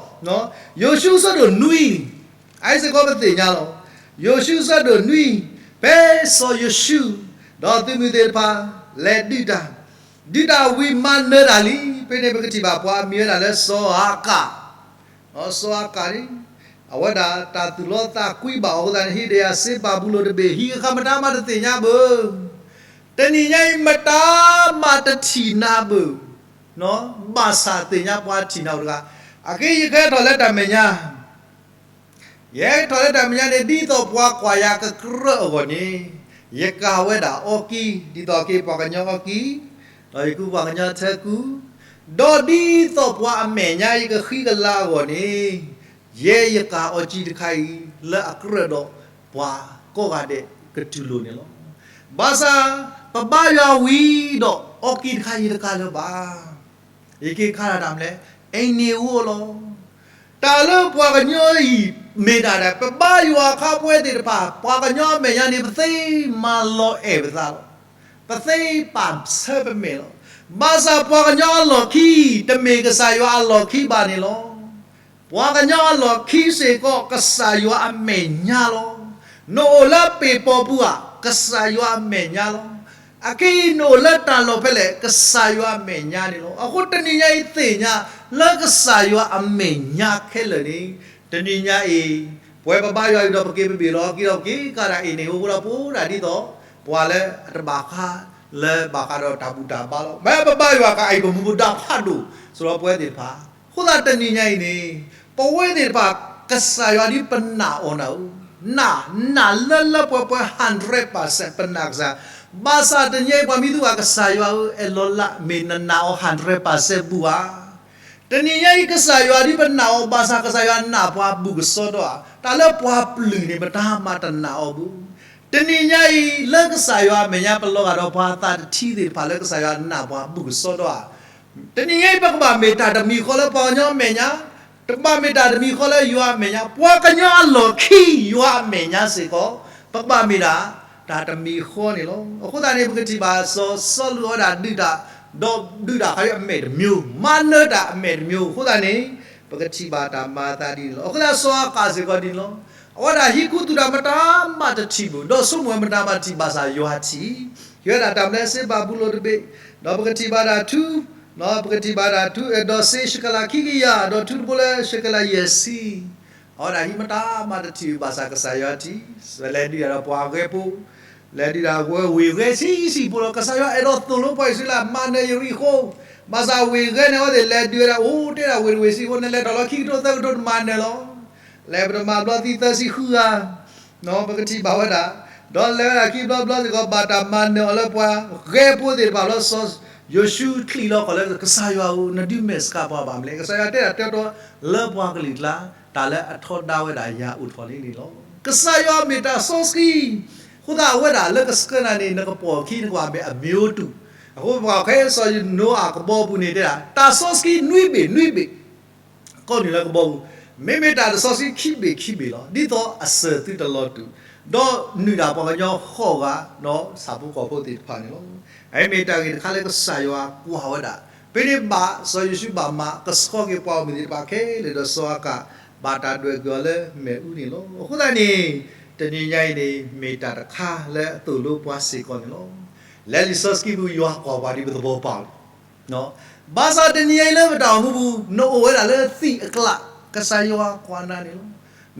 ီၤ, ယိၤၡူအဆၢဒိၣ်နွံ, အစ့ၢ်ကီးပသ့ၣ်ညါလီၤ. ယိၤၡူအဆၢဒိၣ်နွံ, ဖဲစီၤယိၤၡူ ဒီးသုးမုၢ်သ့ၣ်တဖၣ် လဲၤဒုးတၢ်, ဒုးတၢ်ဝံၤမၤနၢၤတၢ်လံ. ဖဲန့ၣ်ပကထံၣ်ဘၣ်ပှၤအမံၤဝဲဒၣ်လၢစီၤအၤကၣ်, စီၤအၤကၣ်န့ၣ် အဝဲဒၣ်တၢ်သူၣ်လီသးကွံဘၣ်အဃိသတးန့ၣ် ဟံးဒီးယၤစ့ဘၤဘူလိၣ်တဘ့ၣ်, ဟံၣ်ဃီမတၤမးတသ့ၣ်ညါဘၣ်. တနံၤညါအံၤမတၤမးတထံၣ်နၤဘၣ်, ဘၣ်ဆၣ်သ့ၣ်ညါပှၤထံၣ်နၤအိၣ်တဂၤ, အက့ယကဟဲထီၣ်လၢတၢ်မဲာ်ညါ ယဟဲထီၣ်လၢတၢ်မဲာ်ညါန့ၣ် ဒ်သိးပှၤကွၢ်ယၤကကြၢးအဂီၢ်န့ၣ်, ယကၤဝဲဒၣ်အီကံ, ဒ်သိးက့ၤပှၤကညီအီကံ, ဒီးယကူပှၤကညီထၢကူ, ဒီးဒ်သိးပှၤအမဲာ်ညါယကဃံကလၤအဂီၢ်န့ၣ်, ယဲယကၤအီကံတခါအံၤ လၢအကြၢးဒီးပှၤကိးဂၤဒဲးကတူၢ်လိာ်န့ၣ်လီၤ. ဘၣ်ဆၣ် ပဘါယွၤဝံၤဒီး အီကံတခါယတကၤလၢၤဘၣ်. ယက့ၤခါတၢ်မလဲၣ်, အန့ၣ်ဝဲလီၤ. တၢ်လၢပှၤကညီအံၤ မ့ၢ်ဒၣ်ဒၣ် ပဘါယွၤအခါပဝဲသ့ၣ်တဖၣ် ပှၤကညီအမဲာ်ညါန့ၣ် ပသ့မၤလီၤအဲၣ်ပသးလီၤ. ပသ့ပာ်ဆၢပမဲာ်လီၤ. ဘၣ်ဆၣ်ပှၤကညီအလီၢ်ခံ တမ့ၢ်ကစၢ်ယွၤအလီၢ်ခံဘၣ်န့ၣ်လီၤ. ပှၤကညီအလီၢ်ခံစ့ၢ်ကီး ကစၢ်ယွၤအမဲာ်ညါလီၤ. နအိၣ်လၢပ့ၢ်ပီၢ်ပူၤဧါ, ကစၢ်ယွၤအမဲာ်ညါလီၤ. အခဲအံၤနအိၣ်လၢတၢ်လီၢ်ဖဲလဲၣ်, ကစၢ်ယွၤအမဲာ်ညါန့ၣ်လီၤ. အဃိတနံၤညါအံၤသ့ၣ်ညါ လၢကစၢ်ယွၤအမဲာ်ညါခဲလၢာ်န့ၣ်, တနံၤညါအံၤ ပဝဲပဘါယွၤအံၤဒီး ပက့ၤပဘ့ၣ်လီၤက့ၤဒီး ပက့ၤကဒါအံၤန့ၣ်အိၣ်ဒီးပအိၣ်ဒၣ်ဒ်သိး ပှၤလၢအတဘၣ်ဃး လၢဘၣ်ဃးဒီးတၢ်ဘူၣ်တၢ်ဘါလီၤ. မ့ၢ်ပဘါယွၤကၤအံၤ ပမူပဒါဖးဒိၣ် စရီပဝဲသ့ၣ်တဖၣ်. အဃိသတးတနံၤညါအံၤန့ၣ် ပဝဲသ့ၣ်တဖၣ် ကစၢ်ယွၤဒ်ပနာ်အီၤနၤဧၢ, နာ်, နာ်လၢလၢပှဲၤပှဲၤ hundred percent ပနာ်ကစၢ်. ဘၣ်ဆၣ်တနံၤညါအံၤ ပှၤမ့ၢ်သူၣ်ဘၣ်ကစၢ်ယွၤဧၢ အဲၣ်လီၤလး မ့ၢ်နနာ်အီၤ hundred percent ဘူၣ်ဧါ. တနံၤညါအံၤ ကစၢ်ယွၤဒ်ပနာ်အီၤ ဘၣ်ဆၣ်ကစၢ်ယွၤနာ်ပှၤဘူၣ်ကစီဒီဧါ. တၢ်လၢပှၤပျုၢ်န့ၣ် မတၤမၤတနာ်အီၤဘူး. တနံၤညါအံၤ လၢကစၢ်ယွၤအမဲာ်ညါ ပလီၤဂာ်ဒီးပှၤသးတထံသ့ၣ်တဖၣ်လၢကစၢ်ယွၤနာ်ပှၤဘူၣ်ကစီဒီဧါ. တနံၤညါအံၤ ပကဘၣ်မ့ၢ်တၢ်တမံၤဃီလၢပှၤကညီအမဲာ်ညါ, တဘၣ်မ့ၢ်တၢ်တမံၤဃီလၢယွၤအမဲာ်ညါ, ပှၤကညီအလီၢ်ခံယွၤအမဲာ်ညါစ့ၢ်ကီး ပကဘၣ်မ့ၢ်ဒၣ် တၢ်တမံၤဃီန့ၣ်လီၤ. အဃိသတးန့ၣ် ပကထံၣ်ဘၣ်စီၤစီလူးအဝဲဒၣ်ဒုးတၢ်, ဒီးဒုးတၢ်ခါအမဲာ်တမျိုး, မၤနၢၤတၢ်အမဲာ်တမျိုး. အဃိသတးန့ၣ် ပကထံၣ်ဘၣ်တၢ်မၤအသးဒ်န့ၣ်လီၤ. အဃိသတးစီၤအၤဃးစ့ၢ်ကီးဒ်န့ၣ်လီၤ. အဝဲဒၣ်ဟံးခူသူၣ်တၢ်မတၤမးတထံၣ်ဘၣ်, ဒီးဆိကမိၣ်မတၤမးတထံၣ်ဘၣ်ဆၣ်ယွၤထံၣ်, ယွၤဒၣ်တၢ်မလဲစ့ဘၤဘူလိၣ်တဘ့ၣ်, ဒီးပကထံၣ်ဘၣ်ဒၣ်ထူ, ပကထံၣ်ဘၣ်ဒၣ်ထူ, ဒီးစ့ရှကလးခံကယၤ, ဒီးထူတဘိလၢရှကလးယဲၢ်ဆံ အဝဲဒၣ်ဟံးမတၤမးတထံၣ်ဘၣ်ဆၣ်ကစၢ်ယွၤထံၣ်, လဲၤဒုးတၢ်ဒီးပှၤဂဲၤဖိ, လဲၤဒုးတၢ်ဝဲဝ့ၢ်ဂဲၤဆံးဆံးဖိလီၤ. ကစၢ်ယွၤအဲၣ်ဒိးသိၣ်လိပှၤအံၣ်စရ့လး မၤနၢၤယရံၣ်ဃိၤ, ဘၣ်ဆၣ်ဝ့ၢ်ဂဲၤန့ၣ် အဝဲသ့ၣ်လဲၤဒုးဝဲဒၣ် အိၣ်တဲဒၣ်ဝ့ၢ်တဝ့ၢ်ဆံးဖိ နလဲၤထီၣ်လီၤခံကထိသၢကထိတမၤနၢၤလီၤ. လဲၤပတမၤဘျီသံသၢဆံဃုဂၤ ပကထံၣ်ဘၣ်ဝဲဒၣ်, ဒီးလဲၤဝဲဒၣ်ခံဘျီဘျီစ့ၢ်ကီး ဘၣ်တၢ်မၤနၢၤအီၤလၢပှၤဂဲၤဖိသ့ၣ်တဖၣ်လီၤ. စီၤယိၤၡူးချံးလီၤဃီၤလၢကစၢ်ယွၤဧၢ, နဒုးမဲာ်ဆှးပှၤဘၣ်မနုၤလဲၣ်. ကစၢ်ယွၤတဲဒၣ်တဲတီလၢပှၤကလုာ်ကျါ တၢ်လၢအထီဒါဝဲဒၣ်ယၤအိၣ်ထီၣ်လံန့ၣ်လီၤ. ကစၢ်ယွၤမ့ၢ်တၢ်စီဆှံ, အဃိသတးအဝဲဒၣ်လၢကဆှၢနၤန့ၣ် နကပိာ်အခံနကဘၣ်မ့ၢ်အမ့ၢ်အိၣ်တူၢ်, အဃိပှၤဖဲစီၤယိၤနိအၤကဘီပူၤန့ၣ်တဲဒၣ် တၢ်စီဆှံနွံဘ့ၣ်နွံဘ့ၣ် ကိးနုာ်လၢကဘီပူၤ, မ့မ့ၢ်တၢ်တစီဆှံခံဘ့ၣ်ခံဘ့ၣ်လီၤ. ဒ်သိးအစၢၤသုတလီၤတူာ်, ဒီးနုာ်ဒၣ်ပှၤကညီဃိးဂၤ ဒီးဆၣ်ဖိကီၢ်ဖိသ့ၣ်တဖၣ်န့ၣ်လီၤ. အမ့ၢ်တၢ်ဂ့ၢ်တခါလၢကစၢ်ယွၤကွၢ်ဝဲဒၣ်, ဖဲန့ၣ်ဘၣ်စီၤယိၤၡူးဘၣ်မၤကဆှီက့ၤပှၤဂီၢ်မုၢ်သ့ၣ်တဖၣ်ခဲလၢာ်ဒီးစီၤအၤဃး ဘၣ်တၢ်ဒွဲၣ်က့ၤအီၤလၢမ့ၣ်အူန့ၣ်လီၤ. အဃိသတးန့ၣ် တနံၤညါအံၤန့ၣ် မ့ၢ်တၢ်တခါလၢအသိၣ်လိပှၤစ့ၢ်ကီးန့ၣ်လီၤ. လၢလံာ်စီဆှံပူၤ ယွၤကွၢ်ပှၤဒ်ပသဘီပာ်လီၤ. ဘၣ်ဆၣ်တနံၤညါအံၤလၢပတၢ်အိၣ်မူပူၤ နအိၣ်ဝဲဒၣ်လၢသံၣ်အကျး ကစၢ်ယွၤကွၢ်နၤန့ၣ်လီၤ.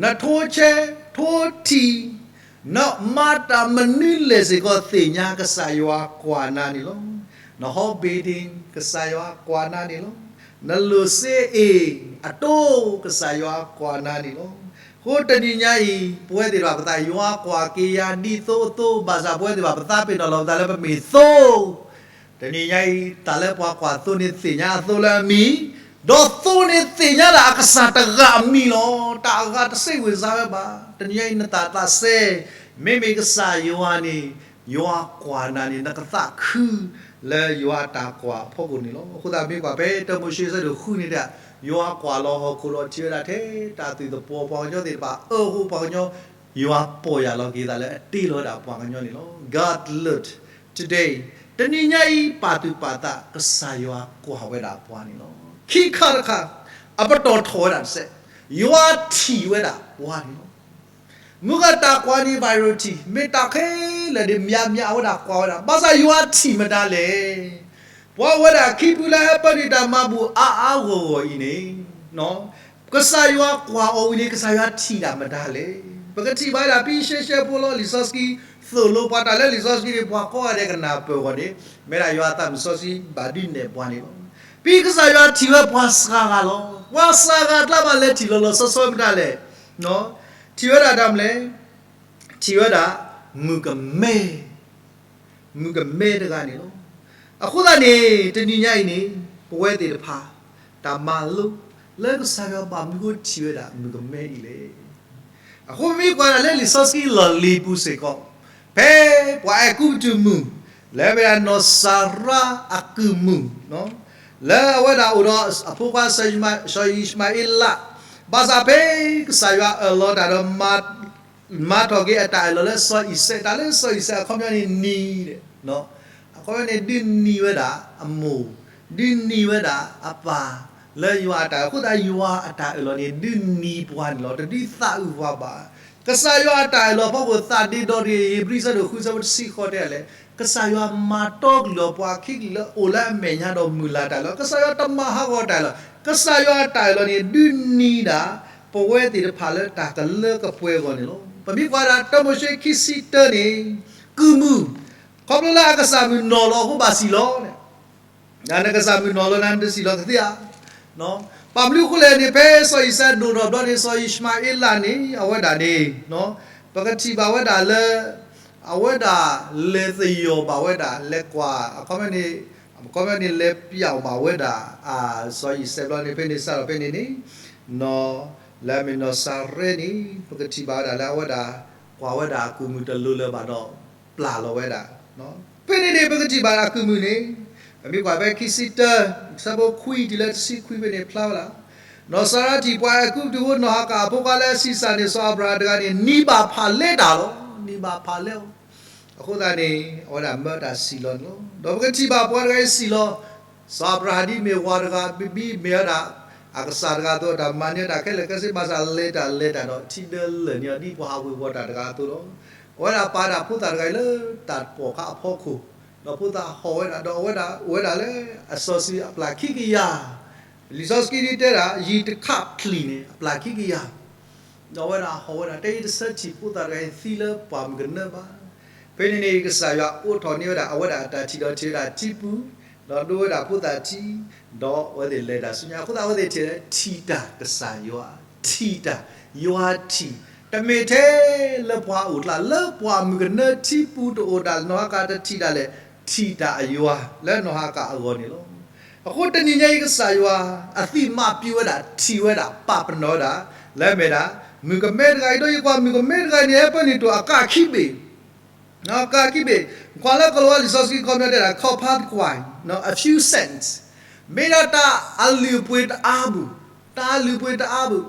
နထိဆဲးထိထံၣ် နမၤတၢ်မနုၤလဲၣ်စ့ၢ်ကီးသ့ၣ်ညါ ကစၢ်ယွၤကွၢ်နၤန့ၣ်လီၤ. နဟီဘ့ၣ်ဒ့ၣ် ကစၢ်ယွၤကွၢ်နၤန့ၣ်လီၤ. နလိၣ်စ့အ့ၣ်အတိ ကစၢ်ယွၤကွၢ်နၤန့ၣ်လီၤ. အဃိတနံၤညါအံၤ ပဝဲသ့ၣ်တဖၣ်ပသးယွၤကွၢ်က့ၤယၤဒ်သိးအသိး ဘၣ်ဆၣ်ပဝဲသ့ၣ်တဖၣ်ပသးပ့ၤနီၣ်လီၤပသးလၢပမ့ၢ်သိ တနံၤညါအံၤ တၢ်လၢပှၤကွၢ်သိန့ၣ်သ့ၣ်ညါအသိလၢအမံၤ, ဒီးသိန့ၣ်သ့ၣ်ညါဒၣ်အကစၢ်တဂၤအမံၤလီၤ. တၢ်အဂၤတစ့ၣ်ဝံၣ်စါဝဲဘၣ်. တနံၤညါအံၤနသးသးစဲ, မ့မ့ၢ်ကစၢ်ယွၤန့ၣ် ယွၤကွၢ်နၤန့ၣ် နကသးခုလၢယွၤအတၢ်ကွၢ်အဖီခိၣ်န့ၣ်လီၤ. အဃိသတးမ့ၢ်ကွၢ်ဖဲတၢမိၤၡ့အဆၢဒိၣ်ဃုန့ၣ်ဒီး ယွၤကွၢ်လီၤဟီၣ်ခိၣ်ဒီးထံၣ်ဝဲဒၣ်ထဲတၢ်သုးသပှီၤ ပှၤကညီသ့ၣ်တဖၣ် အၢၣ်ဟူပှၤကညီ ယွၤပီၢ်ယၢ်လီၤက့ၤသးလၢအတ့လီၤဝဲဒၣ်ပှၤကညီန့ၣ်လီၤ. God looked today တနံၤညါအံၤ ပာ်သူၣ်ပာ်သး ကစၢ်ယွၤကွၢ်ဝဲဒၣ်ပှၤန့ၣ်လီၤ. ခံခါတခါ အပတီၢ်ထီၣ်ဝဲဒၣ်တစဲး ယွၤထံၣ်ဝဲဒၣ်ပှၤန့ၣ်လီၤ. မုၢ်ဂၤတၢ်ကွၢ်န့ၣ် priority မ့ၢ်တၢ်ခဲလၢာ်န့ၣ် မၠးမၠးအဝဲဒၣ်ကွၢ်ဝဲဒၣ် ဘၣ်ဆၣ်ယွၤထံၣ်မတၤလဲၣ်. ပှၤဝဲဒၣ်ခံဖုလၢဟဲပၢနုာ်တၢ်မၤဘူၣ်အါအါဂီၢ်ဂီၢ်အံၤန့ၣ် ကစၢ်ယွၤကွၢ်အီၤဝံၤန့ၣ် ကစၢ်ယွၤထံၣ်တၢ်မတၤလဲၣ်. ပကထံၣ်ဘၣ်ဝဲဒၣ်ဖဲရှဲရှဲဖိလီၤ လံာ်စီဆှံ သိၣ်လိပှၤတၢ်လၢလံာ်စီဆှံန့ၣ် ပှၤကိးဂၤဒဲးကနၢ်ပၢၢ်အဂီၢ်န့ၣ် မ့ၢ်ဒၣ်ယွၤအသးမုၢ်စီဆှံဘၣ်ဒုးနဲၣ်ပှၤန့ၣ်လီၤ. ဖဲကစၢ်ယွၤထံၣ်ဝဲပှၤစှၤဂၤလီၤ. ပှၤစှၤဂၤအကျါဘၣ်လဲၤထံၣ်လီၤလီၤဆီဆီမတၤလဲၣ်. ထံၣ်ဝဲဒၣ်တၢ်မနုၤလဲၣ်. ထံၣ်ဝဲဒၣ် မုၣ်ကမဲ မုၣ်ကမဲတဂၤန့ၣ်လီၤ. အဃိသတးန့ၣ် တနံၤညါအံၤန့ၣ် ပဝဲသ့ၣ်တဖၣ် တၢ်မၤလိ လၢကစၢ်ယွၤဘၣ်မနုၤဃိထံၣ်ဝဲဒၣ်မုၣ်ကမဲအံၤလဲၣ်. အဃိပမ့ၢ်ကွၢ်ဒၣ်လၢလံာ်စီဆှံလီၢ်လံၤပူၤစ့ၢ်ကီး, ဖဲပှၤအဲၤကူပတူးမုၣ် လၢမ့ၢ်ဒၣ်နီၢ်စၤရါအကုၢ်မုၣ် လၢအဝဲဒၣ်အိၣ်ဒီးအဖိခွါ စီၤအံၣ်ၡမၤအ့လး, ဘၣ်ဆၣ်ဖဲကစၢ်ယွၤအၢၣ်လီၤတၢ်ဒီး မၤထီၣ်က့ၤအတၢ်အၢၣ်လီၤလၢစီၤအံၤစဲး, တၢ်လၢစီၤအံၣ်စဲးအခီပညီန့ၣ်နံၤ, အခီပညီန့ၣ် ဒုးနံၤဝဲဒၣ်အမိၢ်, ဒုးနံၤဝဲဒၣ်အပၢ် လၢယွၤအတၢ်အၢၣ်လီၤ, အဃိသတးယွၤအတၢ်အၢၣ်လီၤန့ၣ် ဒုးနံၤပှၤန့ၣ်လီၤ, တဒုးသးအုးပှၤဘၣ်. ကစၢ်ယွၤအတၢ်အၢၣ်လီၤဖီခိၣ် သးဒ့ဒီတဂ့ၤ, ဧ့ၤဘြံၤဆၢဒိၣ်ဃုဆၢဖိတဆံဃိးတဲလဲၣ်, ကစၢ်ယွၤမၤတီကလုာ်အီၤ ပှၤခံကလုာ်လၢအိၣ်လၢအမဲာ်ညါဒီးမုၢ်လၢ်တၢ်အၢၣ်လီၤ, ကစၢ်ယွၤတမၤဟးဂီၤတၢ်အၢၣ်လီၤ, ကစၢ်ယွၤအတၢ်အၢၣ်လီၤန့ၣ် ဒုးနံၤဒၣ် ပဝဲသ့ၣ်တဖၣ်လၢတၢ်ကလၢကပှဲၤအဂီၢ်န့ၣ်လီၤ. ပမ့ၢ်ကွၢ်ဒၣ်တၢမိၤၡ့ခံဆံတၢန့ၣ်, ကုၢ်မုၢ်, ခီဖျိလၢအကစၢ်မုၢ်နီၢ်လီၤအဃိဘၣ်စံၣ်လီၤ, နကစၢ်မုၢ်နီၢ်လီၤနၤ နတစံၣ်လီၤကသ့ဧါ. ဘၣ်မနုၤအဃိလဲၣ်န့ၣ် ဖဲစီၤအံၣ်စဲးဒိၣ်ထီၣ်ဘျီန့ၣ် စီၤအံၣ်ၡမၤအ့လးန့ၣ် အဝဲဒၣ်န့ၣ် ပကထံၣ်ဘၣ်ဝဲဒၣ်လၢ အဝဲဒၣ်လဲၤသယီၢ်ဘၣ်ဝဲဒၣ် လဲၤကွၢ် အခီပညီန့ၣ် လဲၤပျီဘၣ်ဝဲဒၣ် စီၤအံၣ်စဲးဘျီန့ၣ် ဖဲန့ၣ်စးထီၣ်ဖဲန့ၣ်န့ၣ် လၢအမ့ၢ်နီၢ်စၤရါန့ၣ် ပကထံၣ်ဘၣ်ဝဲဒၣ်လၢအဝဲဒၣ် ကွၢ်ဝဲဒၣ်အကုၢ်မုၢ်တလိၤလၢၤဘၣ်ဒီး ပျၢ်လီၤဝဲဒၣ်. ဖဲန့ၣ်န့ၣ် ပကထံၣ်ဘၣ်အကုၢ်မုၢ်န့ၣ် ပမ့ၢ်ကွၢ်ဖဲခံဆံတၢ ဆၢဖိခွံတုၤလၢတဆံခွံဖဲန့ၣ်ဖျါဝဲဒၣ်, နီၢ်စၤရါထံၣ်ပှၤအဲၤကူပတူးဖိ နီၢ်ဟၤကၤအဖိခွါလၢအဆံးစၢ်န့ၣ် စီၤအၤဘြၤဟၣ်တဂၤန့ၣ် နံၤဘၣ်ဖးလဲတၢ်လီၤ, နံၤဘၣ်ဖးလဲအီၤ. အဃိသတးန့ၣ် အဝဲဒၣ်မၢတၢ်စံၣ်လီၤန့ၣ်လီၤ. ဒီးပကထံၣ်ဘၣ်ပှၤတဂၤအံၤစံၣ်လီၤ, စီၤအၤဘြၤဟၣ်ဒ်မ့ၢ်ဝၤတဂၤ ဒ်မ့ၢ်ဝဲဒၣ် အကစၢ်တဂၤအသိး တၢ်မၤန့ၢ်တၢ်ခဲလၢာ်ခဲဆ့ ဘၣ်ဆၣ်လဲၤတၢ်လဲၤတၢ်ဒီး ထံဒၢလၢာ်န့ၢ်အီၤ ဒ်ပှၤဟးဝ့ၤဝီၤတၢ်တဂၤအသိးလီၤ. အဝဲဒၣ်ပာ်တၢ်ဖိသၣ်တဂၤအံၤလၢတၢ်ပိာ်ခွါအဖီခိၣ်, ဒီးဖိသၣ်ဟီၣ်ဝဲဒၣ် ဒီးအဝဲဒၣ်အိၣ်ဝဲဒၣ်လၢအစီဆှံအပျၢ်ခံကယၤ, လံာ်စီဆှံဒ်တဲဒၣ် ယံၤတခးပျံၤန့ၣ် အပျၢ်ခံကယၤ ဒီးအဝဲဒၣ်ဟီၣ်ဝဲဒၣ် တဲယတဆၢထံၣ်ဖိသၣ်တဂၤအံၤသံလၢပှၢ်မုၢ်ကနၢဘၣ်. ဖဲန့ၣ်န့ၣ် ကစၢ်ယွၤအိးထီၣ်န့ၢ်ဝဲဒၣ် အဝဲဒၣ်အတၢ်ထံၣ်ဒီးထံၣ်ဝဲဒၣ်ထံပူၤ, ဒီးဒိဝဲဒၣ်ဖိသၣ်ထံ, ဒီးအဝဲသ့ၣ်လဲၤတၢ်ဆူညါ အဃိသတးအဝဲသ့ၣ်ထံၣ် ထံၣ်တၢ်ကစၢ်ယွၤ, ထံၣ်တၢ်, ယွၤထံၣ်, တမ့ၢ်ထဲလၢပှၤအိၣ်ကျါ လၢပှၢ်မုၢ်ကနၢထံပူၤတအိၣ်ဒၣ် နီၢ်ဟၤကၤတထံၣ်ဒၣ်လဲာ် ထံၣ်တၢ်အယွၤ လၢနီၢ်ဟၤကၤအဂီၢ်န့ၣ်လီၤ. အဃိတနံၤညါအံၤ ကစၢ်ယွၤအသံၣ်မၤပျံၤဝဲဒၣ် ထံၣ်ဝဲဒၣ် ပာ်ပနီၣ်ဝဲဒၣ် လၢအမ့ၢ်ဒၣ် မုၣ်ကမဲတဂၤအံၤ ဒီးယကွၢ်မုၣ်ကမဲတဂၤအံၤန့ၣ် ဟဲပၢနုာ်တ့ၢ်အကးခံဘ့ၣ်, ကးခံဘ့ၣ်, ကွၢ်လၢကီၢ်လၤဝါလံာ်စီဆှံခီပညီတဲဒၣ် ခီၣ်ဖးတကွၢ်, a few cents, မ့ၢ်ဒၣ်တၢ်အလုၢ်အပှ့ၤတအါပူၤ, တၢ်အလုၢ်အပှ့ၤတအါပူၤ,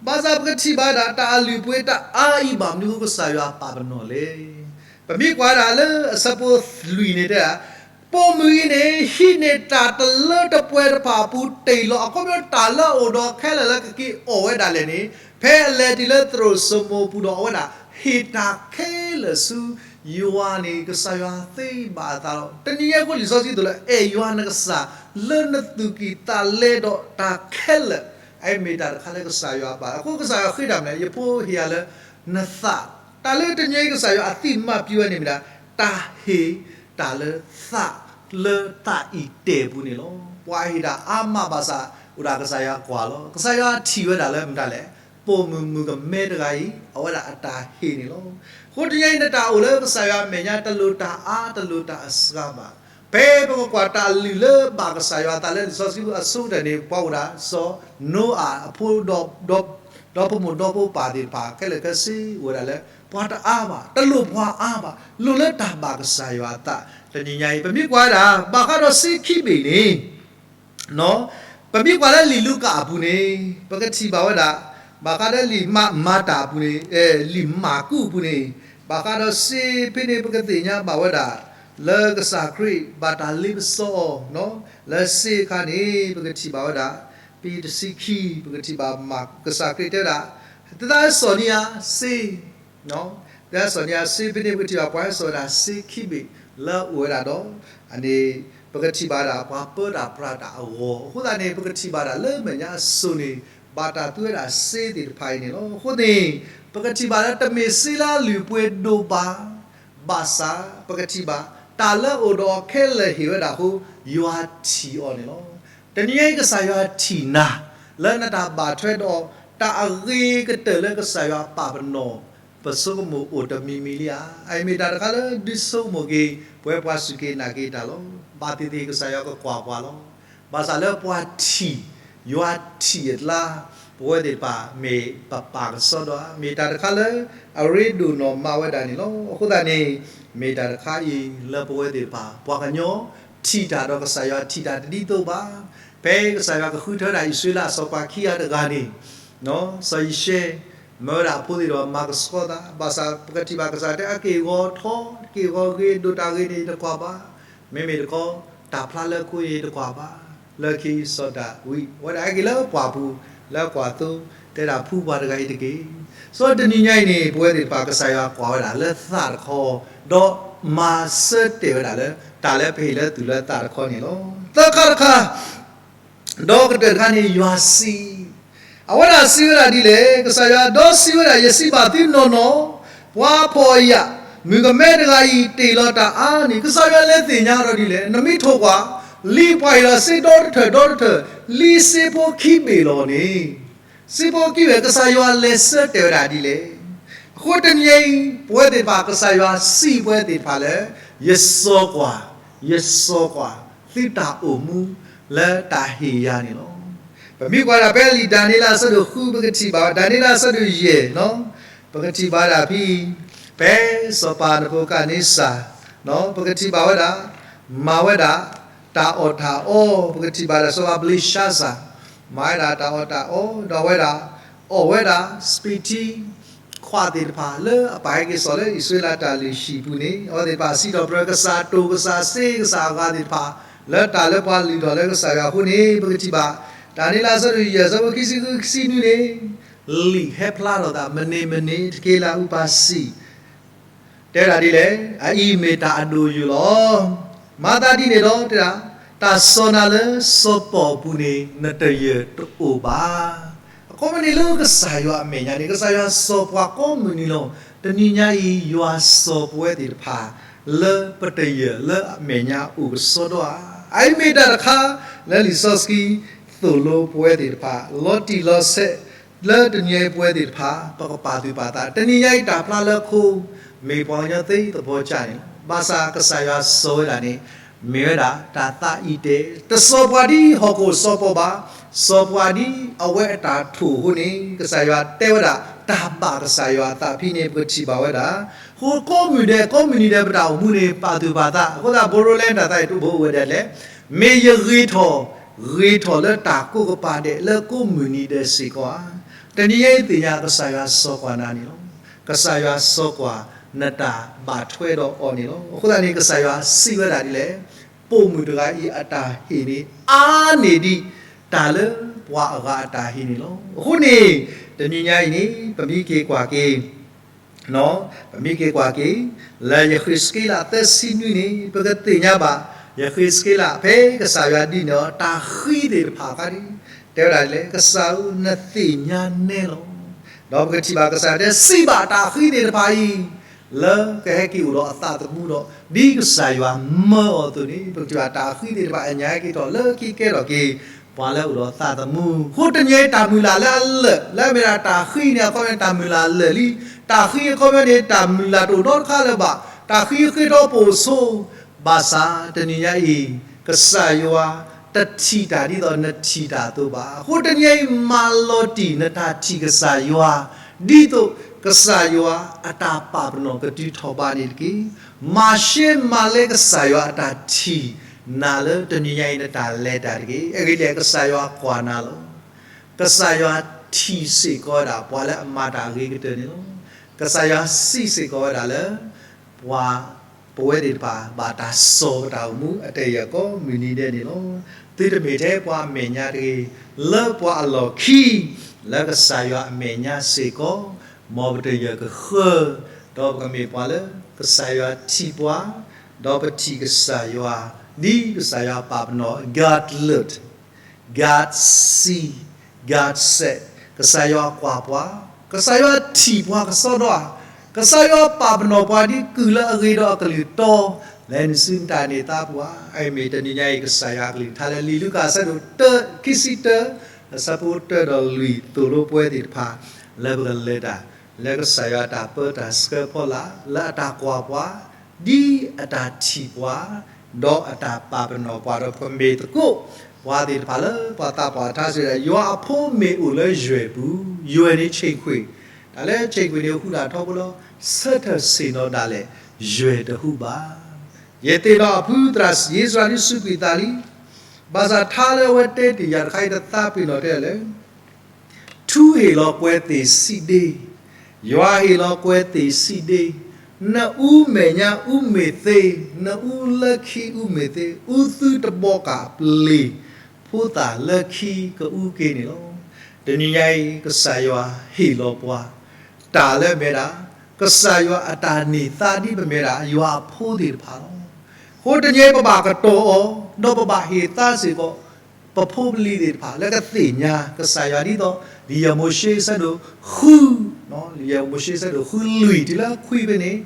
ဘၣ်ဆၣ်ပကထံၣ်ဘၣ်ဒၣ် တၢ်အလုၢ်အပှ့ၤတအါအံၤ ဘၣ်မနုၤအဃိကစၢ်ယွၤပာ်ပနီၣ်လဲၣ်. ပမ့ၢ်ကွၢ်ဒၣ်လၢအဆၢဖိလွံၢ်န့ၣ်တဲဒၣ် ပိာ်မုၣ်အံၤန့ၣ် ဟံးန့ၢ်တၢ်တလၢတပှဲၤတဖၣ်အပူၤတ့ၢ်လီၤ. အခီပညီတၢ်လၢအအိၣ်ဒီးခဲလၢာ်လၢကက့ၤအီၣ်ဝဲဒၣ်လဲာ်န့ၣ် ဖဲအလဲၤတုၤလၢသရိာ်စိမိၤအပူၤဒီး အဝဲဒၣ်ဟ့ၣ်တၢ်ခဲလၢာ်ဆူယွၤန့ၣ် ကစၢ်ယွၤသ့ဘၣ်အသးလီၤ. တနံၤညါအံၤအဃိလံာ်စီဆှံသိၣ်လၢ အဲၣ်ယွၤနကစၢ် လၢနသူၣ်ကံၢ်သးလဲဒီးတၢ်ခဲလၢာ်, အအံၤမ့ၢ်တၢ်တခါလၢကစၢ်ယွၤဘၣ်. အဃိကစၢ်ယွၤဃ့တၢ်မနုၤလဲၣ်, ယဖိဟ့ၣ်ယၤလၢနသး, တၢ်လၢတနံၤညါအံၤကစၢ်ယွၤအသံၣ်မၤပျံၤဝဲန့ၣ်မ့ၢ်ဒၣ် တၢ်ဟ့ၣ်တၢ်လၢသးလၢသးအံၤတဲာ်ပူၤန့ၣ်လီၤ. ပှၤဟ့ၣ်တၢ်အါမးဘၣ်ဆၣ် အိၣ်ဒၣ်ကစၢ်ယွၤကွၢ်လီၤ. ကစၢ်ယွၤထံၣ်ဝဲဒၣ်လၢမတၤလဲၣ်, ပိာ်မုၣ်မုၣ်ကမဲတဂၤအံၤ အဝဲဒၣ်အတၢ်ဟ့ၣ်န့ၣ်လီၤ. အဃိတနံၤညါအံၤ နတၢ်အိၣ်လၢကစၢ်ယွၤအမဲာ်ညါ တလိၣ်တၢ်အါ တလိၣ်တၢ်အစှၤဘၣ်. ဖဲပကကွၢ်တၢ်လုၢ်လၢဘၣ်ကစၢ်ယွၤအသးလၢလံာ်စီဆှံအဆိကတၢၢ်န့ၣ် ပှၤအိၣ်ဒၣ်စီၤနိအၤအဖိ ဒီဖိမိၢ်ဒီဖိပၢ်သ့ၣ်တဖၣ်ခဲလၢာ်ခဲဆ့ အိၣ်ဝဲဒၣ်လၢ ပှၤတအါဘၣ်, တလိၣ်ပှၤအါဘၣ်, လိၣ်လၢတၢ်ဘၣ်ကစၢ်ယွၤအသး. တနံၤညါအံၤ ပမ့ၢ်ကွၢ်ဝဲဒၣ် ဘၣ်ဃးဒီးစ့ခံဘ့ၣ်န့ၣ် ပမ့ၢ်ကွၢ်လၢလံာ်လူၤကၣ်အပူၤန့ၣ် ပကထံၣ်ဘၣ်ဝဲဒၣ် ဘၣ်ဃးဒီးလံာ်မၤတၢ်အပူၤန့ၣ်, လံာ်မၢ်ကူးအပူၤန့ၣ်, ဘၣ်ဃးဒီးစ့ဖဲန့ၣ် ပကသ့ၣ်ညါဘၣ်ဝဲဒၣ် လၢကစၢ်ခရံာ်ဘၣ်တၢ်လ့ပစီအီၤ, လၢစ့အခါန့ၣ် ပကထံၣ်ဘၣ်ဝဲဒၣ် ဖဲတဆံခံ ပကထံၣ်ဘၣ် ကစၢ်ခရံာ်တဲဝဲဒၣ် သးစီၣ်န့ၢ်ယၤစ့ သးစီၣ်န့ၢ်ယၤစ့ဖဲန့ၣ် ပကထံၣ်ဘၣ်ပှၤဟဲစိာ်ဝဲဒၣ်စ့ခံဘ့ၣ် လၢအအိၣ်ဝဲဒၣ်ဒီး အန့ၣ် ပကထံၣ်ဘၣ်ဒၣ်ပှၤပၢတၢ်ပြးတၢ်အဂီၢ်, အဃိသတးန့ၣ် ပကထံၣ်ဘၣ်ဒၣ်လၢမဲာ်ညါအစိၤန့ၣ် ဘၣ်တၢ်သူဝဲဒၣ်စ့သ့ၣ်တဖၣ်အံၤန့ၣ်လီၤ. အဃိန့ၣ် ပကထံၣ်ဘၣ်လၢတမ့ၢ်စ့လၢအလုၢ်အပှ့ၤဒိၣ်ဘၣ်, ဘၣ်ဆၣ် ပကထံၣ်ဘၣ် တၢ်လၢအအိၣ်ဒီးအီၤခဲလၢာ်ဟ့ၣ်ဝဲဒၣ်အဃိ ယွၤထံၣ်အီၤန့ၣ်လီၤ. တနံၤညါအံၤ ကစၢ်ယွၤထံၣ်နၤ လၢနတၢ်ဘၣ်ထွဲဒီး တၢ်အဂ့ၤကတၢၢ်လၢကစၢ်ယွၤပာ်ပနီၣ် ပဆိကမိၣ်အိၣ်တမံၤမံၤလံဧါ. အအံၤမ့ၢ်တၢ်တခါလၢဒုးဆိကမိၣ်က့ၤ ပဝဲပှၤစူၢ်က့ၤနာ်က့ၤတၢ်လီၤ. ဘၣ်သ့ၣ်သ့ၣ်ကစၢ်ယွၤကကွၢ်ပှၤလီၤ. ဘၣ်ဆၣ်လၢပှၤထံၣ်, ယွၤထံၣ်အကျါ, ပဝဲသ့ၣ်တဖၣ်မ့ၢ်ပပာ်ကစီဒီဧါ. မ့ၢ်တၢ်တခါလၢအရ့ဒိၣ်နီၢ်မးဝဲဒၣ်န့ၣ်လီၤ. အဃိသတးန့ၣ် မ့ၢ်တၢ်တခါအံၤလၢပဝဲသ့ၣ်တဖၣ် ပှၤကညီထံၣ်တၢ်ဒီးကစၢ်ယွၤထံၣ်တၢ်တဒ်သိးဘၣ်. ဖဲကစၢ်ယွၤကဃုထၢဒၣ်အံၣ်စရ့လးအစီၤပၤခံဂၤတဂၤန့ၣ် စီၤယံၡဲ မၢဝဲဒၣ်အဖိသ့ၣ်ဒီးမၤကဆှီသး, ဘၣ်ဆၣ်ပကထံၣ်ဘၣ်ကစၢ်တဲအက့ၢ်အဂီၤထီ, က့ၢ်အဂီၤဂ့ၤဒိၣ်တၢ်ဂ့ၤန့ၣ်တကွၢ်ဘၣ်. မ့မ့ၢ်တခီ တၢ်ဖျါလၢခိအံၤတကွၢ်ဘၣ်. လၢခံစီၤဒၤဝံး အဝဲဒၣ်ဟဲက့ၤလၢပှၢ်ပူၤ လၢကွၢ်သိ တဲဒၣ်ဖုပှၤတဂၤအံၤတက့ၢ်. စီၤတနံၤညါအံၤန့ၣ် ပဝဲသ့ၣ်တဖၣ်ကစၢ်ယွၤကွၢ်ဝဲဒၣ်လၢသးတခီ, ဒီးမၤဆၢတဲာ်ဝဲဒၣ်လၢ တၢ်လၢပဟ့ၣ်လၢသူၣ်လၢသးတခီန့ၣ်လီၤ. သၢခါတခါ ဒီကတၢၢ်တခါန့ၣ် ယွၤစံး, အဝဲဒၣ်စံးဝဲဒၣ်ဒ်လဲၣ်, ကစၢ်ယွၤဒီးစံးဝဲဒၣ်, ယစံးဘၣ်သုနီၢ်နီၢ်, ပှၤဖှီၣ်အယာ် မုၣ်ကမဲတဂၤအံၤ တ့ၢ်လီၤတၢ်အါန့ၣ်, ကစၢ်ယွၤလဲၤသ့ၣ်ညါဒီးဒ်လဲၣ်, နမ့ၢ်ထိၣ်ကွၢ်, လံာ်ပှၤဟ့ၣ်လီၤစ့ဒီတထၢၣ်ဒီတထၢၣ်, လံာ်စ့ဖိခံဘ့ၣ်လီၤန့ၣ်, စ့ဖိခံဘ့ၣ် ကစၢ်ယွၤလဲၤဆၢတဲာ်ဝဲဒၣ်ဒ်လဲၣ်. အဃိတနံၤအံၤ ပဝဲသ့ၣ်တဖၣ် ကစၢ်ယွၤစံးပဝဲသ့ၣ်တဖၣ်လၢ ယစီၤကွၢ်, ယစီၤကွၢ် သုတၢ်အိၣ်မူလၢတၢ်ဟ့ၣ်ယၤန့ၣ်လီၤ. ပမ့ၢ်ကွၢ်ဒၣ်ဖဲလံာ်ဒၤနံးလးအဆၢဒိၣ်ဃု ပကထံၣ်ဘၣ်, ဒၤနံးလးအဆၢဒိၣ်ယဲၢ်, ပကထံၣ်ဘၣ်ဒၣ်ဖဲ ဖဲစီၤပၤနဘူၤခၣ်နံစၢ် ပကထံၣ်ဘၣ်ဝဲဒၣ် မၤဝဲဒၣ် တၢ်အီၣ်တၢ်အီ, ပကထံၣ်ဘၣ်ဒၣ်စီၤပၤဘလ့ၡါစၢ် မၤဝဲဒၣ်တၢ်အီၣ်တၢ်အီ, ဒီးအဝဲဒၣ် အီၣ်ဝဲဒၣ် စပံးထံ ခွးသ့ၣ်တဖၣ်လၢအပာ်ဟဲက့ၤစီၤလၢအံၣ်စရ့လးတၢ်လုၢ်ဟံၣ်ပူၤန့ၣ်, အဝဲသ့ၣ်တဖၣ်စံးထီၣ်ပတြၢၤကစၢ်, တိၢ်ကစၢ်, စ့ကစၢ်အဂၤသ့ၣ်တဖၣ် လၢတၢ်လၢပှၤလုၢ်ထီၣ်လၢကစၢ်ယွၤအဃိန့ၣ်, ပကထံၣ်ဘၣ် ဒၤနံးလးအဆၢဒိၣ်ယဲၢ် အဆၢဖိခံဆံဃု ခံဆံနွံန့ၣ်, လံာ်ဟဲဖျါထီၣ်သး မနုၤမနုၤ တက့ၢ်လၢအအုၣ်ပာ်စံး တဲဝဲဒၣ်ဒ်လဲၣ်, အအံၤမ့ၢ်တၢ်အဒိၣ်ယိာ်လီၤ. မၤသးဒ်န့ၣ်ဒီး တဲဒၣ်, တၢ်စီၢ်နၤလၢစီၤပီၣ်အပူၤန့ၣ် နတယၢၢ်တအိၣ်ဘၣ်. အခီပညီန့ၣ်လၢကစၢ်ယွၤအမဲာ်ညါန့ၣ် ကစၢ်ယွၤစီၤပှၤကိးမုၢ်နံၤလီၤ. တနံၤညါအံၤ ယွၤစီၤပဝဲသ့ၣ်တဖၣ် လၢပတယၢၢ်လၢအမဲာ်ညါအိၣ်ကစီဒီဧါ. အအံၤမ့ၢ်တၢ်တခါ လၢလံာ်စီဆှံ သိၣ်လိပဝဲသ့ၣ်တဖၣ် လီၤတံၢ်လီၤဆဲး လၢတနံၤအံၤပဝဲသ့ၣ်တဖၣ် ပကပာ်သူၣ်ပာ်သး, တနံၤညါအံၤတၢ်ဖျါလၢခိ မ့ၢ်ပှၤကညီသ့သဘီကၢ်န့ၣ်လီၤ. ဘၣ်ဆၣ်ကစၢ်ယွၤစီၤဝဲဒၣ်န့ၣ် မ့ၢ်ဝဲဒၣ်တၢ်သးအံၤတဲ, တစီၤပှၤဒ်ဟီၣ်ခိၣ်စီၤပီၣ်ဘၣ်, စီၤပှၤဒ်အဝဲအတၢ်ထိၣ်အဃိန့ၣ် ကစၢ်ယွၤတဲဝဲဒၣ် တၢ်ဘၣ်ကစၢ်ယွၤအသးဖဲန့ၣ် ပကထံၣ်ဘၣ်ဝဲဒၣ်. အဃိကိးမုၢ်ဒဲး ကိးမုၢ်နံၤဒဲး ပတၢ်အိၣ်မူန့ၣ် ပာ်သူၣ်ပာ်သး, အဃိသတး ဘိရိလၢတၢ်သးအံၤတဘိဝဲဒၣ်လဲၣ်, မ့ၢ်ယဂ့ၤထီၣ်, ဂ့ၤထီၣ်လၢတၢ်ကိးကပၤဒဲး လၢကိးမုၢ်နံၤဒဲးစ့ၢ်ကီးဧါ. တနံၤညါအံၤသ့ၣ်ညါကစၢ်ယွၤစီၤကွၢ်နၤန့ၣ်လီၤ. ကစၢ်ယွၤစီၤကွၢ်နတၢ်ဘၣ်ထွဲဒီးအီၤန့ၣ်လီၤ. အဃိသတးန့ၣ် ကစၢ်ယွၤစံးဝဲဒၣ်ဒ်လဲၣ်, ပိာ်မုၣ်တဂၤအံၤအတၢ်ဟ့ၣ်န့ၣ် အါန့ၢ်ဒံး တၢ်လၢပှၤအဂၤအတၢ်ဟ့ၣ်န့ၣ်လီၤ. အဃိန့ၣ် တနံၤညါအံၤန့ၣ် ပမ့ၢ်က့ၤကွၢ်က့ၤ ပမ့ၢ်က့ၤကွၢ်က့ၤ လၢယဃ့းစက့လးသၢဆံနွံန့ၣ် ပကသ့ၣ်ညါဘၣ် ယဃ့းစက့လး ဖဲကစၢ်ယွၤဒုးနဲၣ်အီၤတၢ်ဃံသ့ၣ်တဖၣ်အခါန့ၣ် တဲဝဲဒၣ်လဲၣ်, ကစၢ်ဧၢ နသ့ၣ်ညါနဲလီၤ. ဒီးပကထံၣ်ဘၣ်ကစၢ်ယွၤတဲ စံးဘၣ်တၢ်ဃံသ့ၣ်တဖၣ်အံၤ လၢကဟဲက့ၤအိၣ်ဒီးအသးသမူဒီး ဒ်ကစၢ်ယွၤမၢအီၤအသိးန့ၣ် ပကထံၣ်ဘၣ်တၢ်ဃံသ့ၣ်တဖၣ်အညါဟဲက့ၤထီၣ်လၢခံကဲထီၣ်က့ၤ ပှၤလၢအိၣ်ဒီးသးသမူ. အဃိတနံၤအံၤတၢ်မုၢ်လၢ်လၢအလၢာ် လၢအမ့ၢ်ဒၣ်တၢ်ဃံန့ၣ် အခီပညီန့ၣ် တၢ်မုၢ်လၢ်လၢာ်လံ. တၢ်ဃံအခီပညီန့ၣ် တၢ်မုၢ်လၢ်တအိၣ်ဒီတခါလၢၤဘၣ်. တၢ်ဃံဃ့ထီၣ်ပိာ်ဆိ ဘၣ်ဆၣ်တနံၤညါအံၤ ကစၢ်ယွၤတထံၣ်တၢ်ဒ်သိးနထံၣ်တၢ်အသိးဘၣ်. အဃိတနံၤညါအံၤ မၤလီၤတံၢ်နတၢ်ထံၣ်ကစၢ်ယွၤ ဒ်သိးကစၢ်ယွၤအတၢ်ပာ်ပနီၣ်ကတုၤထီၣ်ဘးန့ၣ်တက့ၢ်. မၤရှဲမၤလဲကစၢ်ယွၤအတၢ်ထံၣ်နၤလၢတနံၤညါအံၤနတၢ်လဲၤတၢ်တက့ၢ်. အဂ့ၢ်ဒ်လဲၣ်ကစၢ်ယွၤကွၢ်နၤလီၤ. ကစၢ်ယွၤထံၣ်စ့ၢ်ကီးဝဲဒၣ် ပှၤလၢအမၤတၢ်အဂ့ၤကတၢၢ်န့ၣ်လီၤ. ကစၢ်ယွၤစံးစ့ၢ်ကီးဝဲဒၣ်လၢ ပှၤ ပဝဲသ့ၣ်တဖၣ် ဘၣ်တၢ်စီၤပတၢ်အိၣ်မူအတယၢၢ်ကိးမုၢ်နံၤဒဲးန့ၣ်လီၤ. သုတမ့ၢ်ထဲပှၤအမဲာ်ညါတဂ့ၤ, လၢပှၤအလီၢ်ခံ, လၢကစၢ်ယွၤအမဲာ်ညါစ့ၢ်ကီး, မ်ပတယၢၢ်ကဃၢၤ, ဒီးပကမ့ၢ်ပှၤလၢကစၢ်ယွၤထံၣ်ပှၤ, ဒီးပထံၣ်ကစၢ်ယွၤ, ဒ်ကစၢ်ယွၤပာ်ပနီၣ် God look, God see, God said, ကစၢ်ယွၤကွၢ်ပှၤ, ကစၢ်ယွၤထံၣ်ပှၤကစီဒီဧါ, ကစၢ်ယွၤပာ်ပနီၣ်ပှၤဒ်ကုၢ်လၢအဂ့ၤဒီးအကလုၢ်တီ, လၢနစုနတၢ်န့ၢ်သါပူၤဧါ. အအံၤမ့ၢ်တနံၤညါအံၤ ကစၢ်ယွၤအကလုၢ်ကထါလၢလံာ်လူၤကၣ်အဆၢဒိၣ်တၢ ခံဆံတၢ အဆၢဖိတၢဒီးလွံၢ် သိၣ်လိပဝဲသ့ၣ်တဖၣ် လၢပကလဲၤတၢ် လၢကစၢ်ယွၤအတၢ်ပၢတၢ်ဆှၢဖီလာ် လၢအတၢ်ကွၢ်ပှၤ, ဒ်အတၢ်ထံၣ်ပှၤ, ဒီးအတၢ်ပာ်ပနီၣ်ပှၤဒီး ပမ့ၢ်သကိးပှၤသ့ၣ်တဖၣ်လၢပှၤသးပှၢ်အထါစံးဝဲဒၣ် ယွၤအဖိမ့ၣ်အိၣ်လၢယွဲၢ်ပူၤ, ယွဲၢ်န့ၣ် ဆ့ၣ်ခွ့ၣ်, တၢ်လၢဆ့ၣ်ခွ့ၣ်န့ၣ် ဟူးတၢ်ထီဘိလီၤ, ဆၢထၢၣ်ဆ့ၣ်နီၤဒၣ်လဲာ် ယွဲၢ်တဟူးဘၣ်. ယသ့ၣ်နီၣ်အဖုသရၣ်ယ့စရၤဒုးစူးကွံာ်သးလံ, ဘၣ်ဆၣ်ထါလၢအဝဲတဲတ့ၢ်ယၤတခါအံၤ တသးပ့ၤနီၣ်တဲလဲၣ် ထူဟ့ၣ်လီၤကွဲၤသ့ၣ်ဆံးဒ့, ယွၤဟ့ၣ်လီၤကွဲၤသ့ၣ်ဆံးဒ့, နအူမဲာ်ညါအူမ့ၢ်သ့, နအူလၢခံအူမ့ၢ်သ့, အူသုတဘီကၣ်ပျ့ၤ, ဖိသၣ်လၢခံကအူက့ၤန့ၣ်လီၤ. တနံၤညါအံၤ ကစၢ်ယွၤဟ့ၣ်လီၤပှၤ တၢ်လၢမဲာ်ဒၣ် ကစၢ်ယွၤအတၢ်န့ၢ်သါဒ်ပမ့ၢ်ဒၣ် ယွၤအဖိသ့ၣ်တဖၣ်လီၤ. အဃိတနံၤအံၤ ပဘၣ်ကတီၢ်အီၤ ဒီးပဘၣ်ဟ့ၣ်သါစ့ၢ်ကီး ပဖိပလံၤသ့ၣ်တဖၣ် လၢကသ့ၣ်ညါကစၢ်ယွၤဒ်သိး လံာ်ယၤမိၤၡ့ဆၢဒိၣ်ဃု, လံာ်ယၤမိၤၡ့ဆၢဒိၣ်ဃုလွံၢ်တုၤလၢခွံဖဲန့ၣ်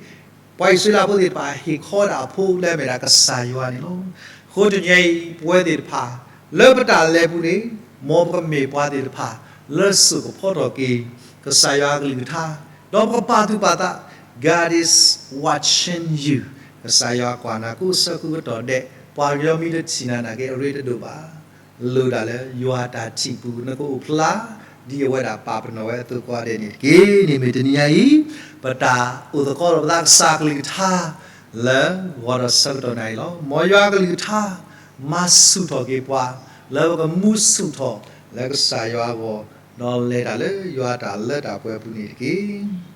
ပှၤအံၣ်စရ့လးဖိသ့ၣ်တဖၣ် ဟ့ၣ်ခီဒၣ်အဖိလၢအမ့ၢ်ဒၣ်ကစၢ်ယွၤန့ၣ်လီၤ. အဃိတနံၤအံၤ ပဝဲသ့ၣ်တဖၣ် လၢပတၢ်လဲၤပူၤန့ၣ် မ်ပကမ့ၢ်ပှၤသ့ၣ်တဖၣ် လၢစိာ်ကဖီထီၣ်က့ၤ ကစၢ်ယွၤအကလုၢ်ကထါ, ဒီးပကပာ်သူၣ်ပာ်သး God is watching you, ကစၢ်ယွၤကွၢ်နၤကိးဆၢကိးကတီၢ်ဒဲး, ပှၤကညီမ့ၢ်တထံၣ်နၤနာ်က့ အရ့တဒိၣ်ဘၣ်. လိၣ်ဒၣ်လၢယွၤတၢ်ထံၣ်ပူၤ နကအိၣ်ဖျါ ဒ်အဝဲဒၣ်ပာ်ပနီၣ်ဝဲအသိးကိးဂၤဒဲးန့ၣ်တက့ၢ်. န့ၣ်မ့ၢ်တနံၤညါအံၤ ပတၢ်အိၣ်သကိးဒီးပသးကစၢ်ကလုၢ်ကထါ လၢဂီၤဒီးဆၢကတီၢ်နၤအံၤလီၤ. မ်ယွၤကလုၢ်ကထါ မၤဆူၣ်ထီၣ်က့ၤပှၤ လၢပကမူဆူၣ်ထီၣ်လၢကစၢ်ယွၤအဂီၢ် ဒီးလဲၤတၢ်လၢယွၤတၢ်လၢတၢ်ပှဲၤအပူၤန့ၣ်တက့ၢ်.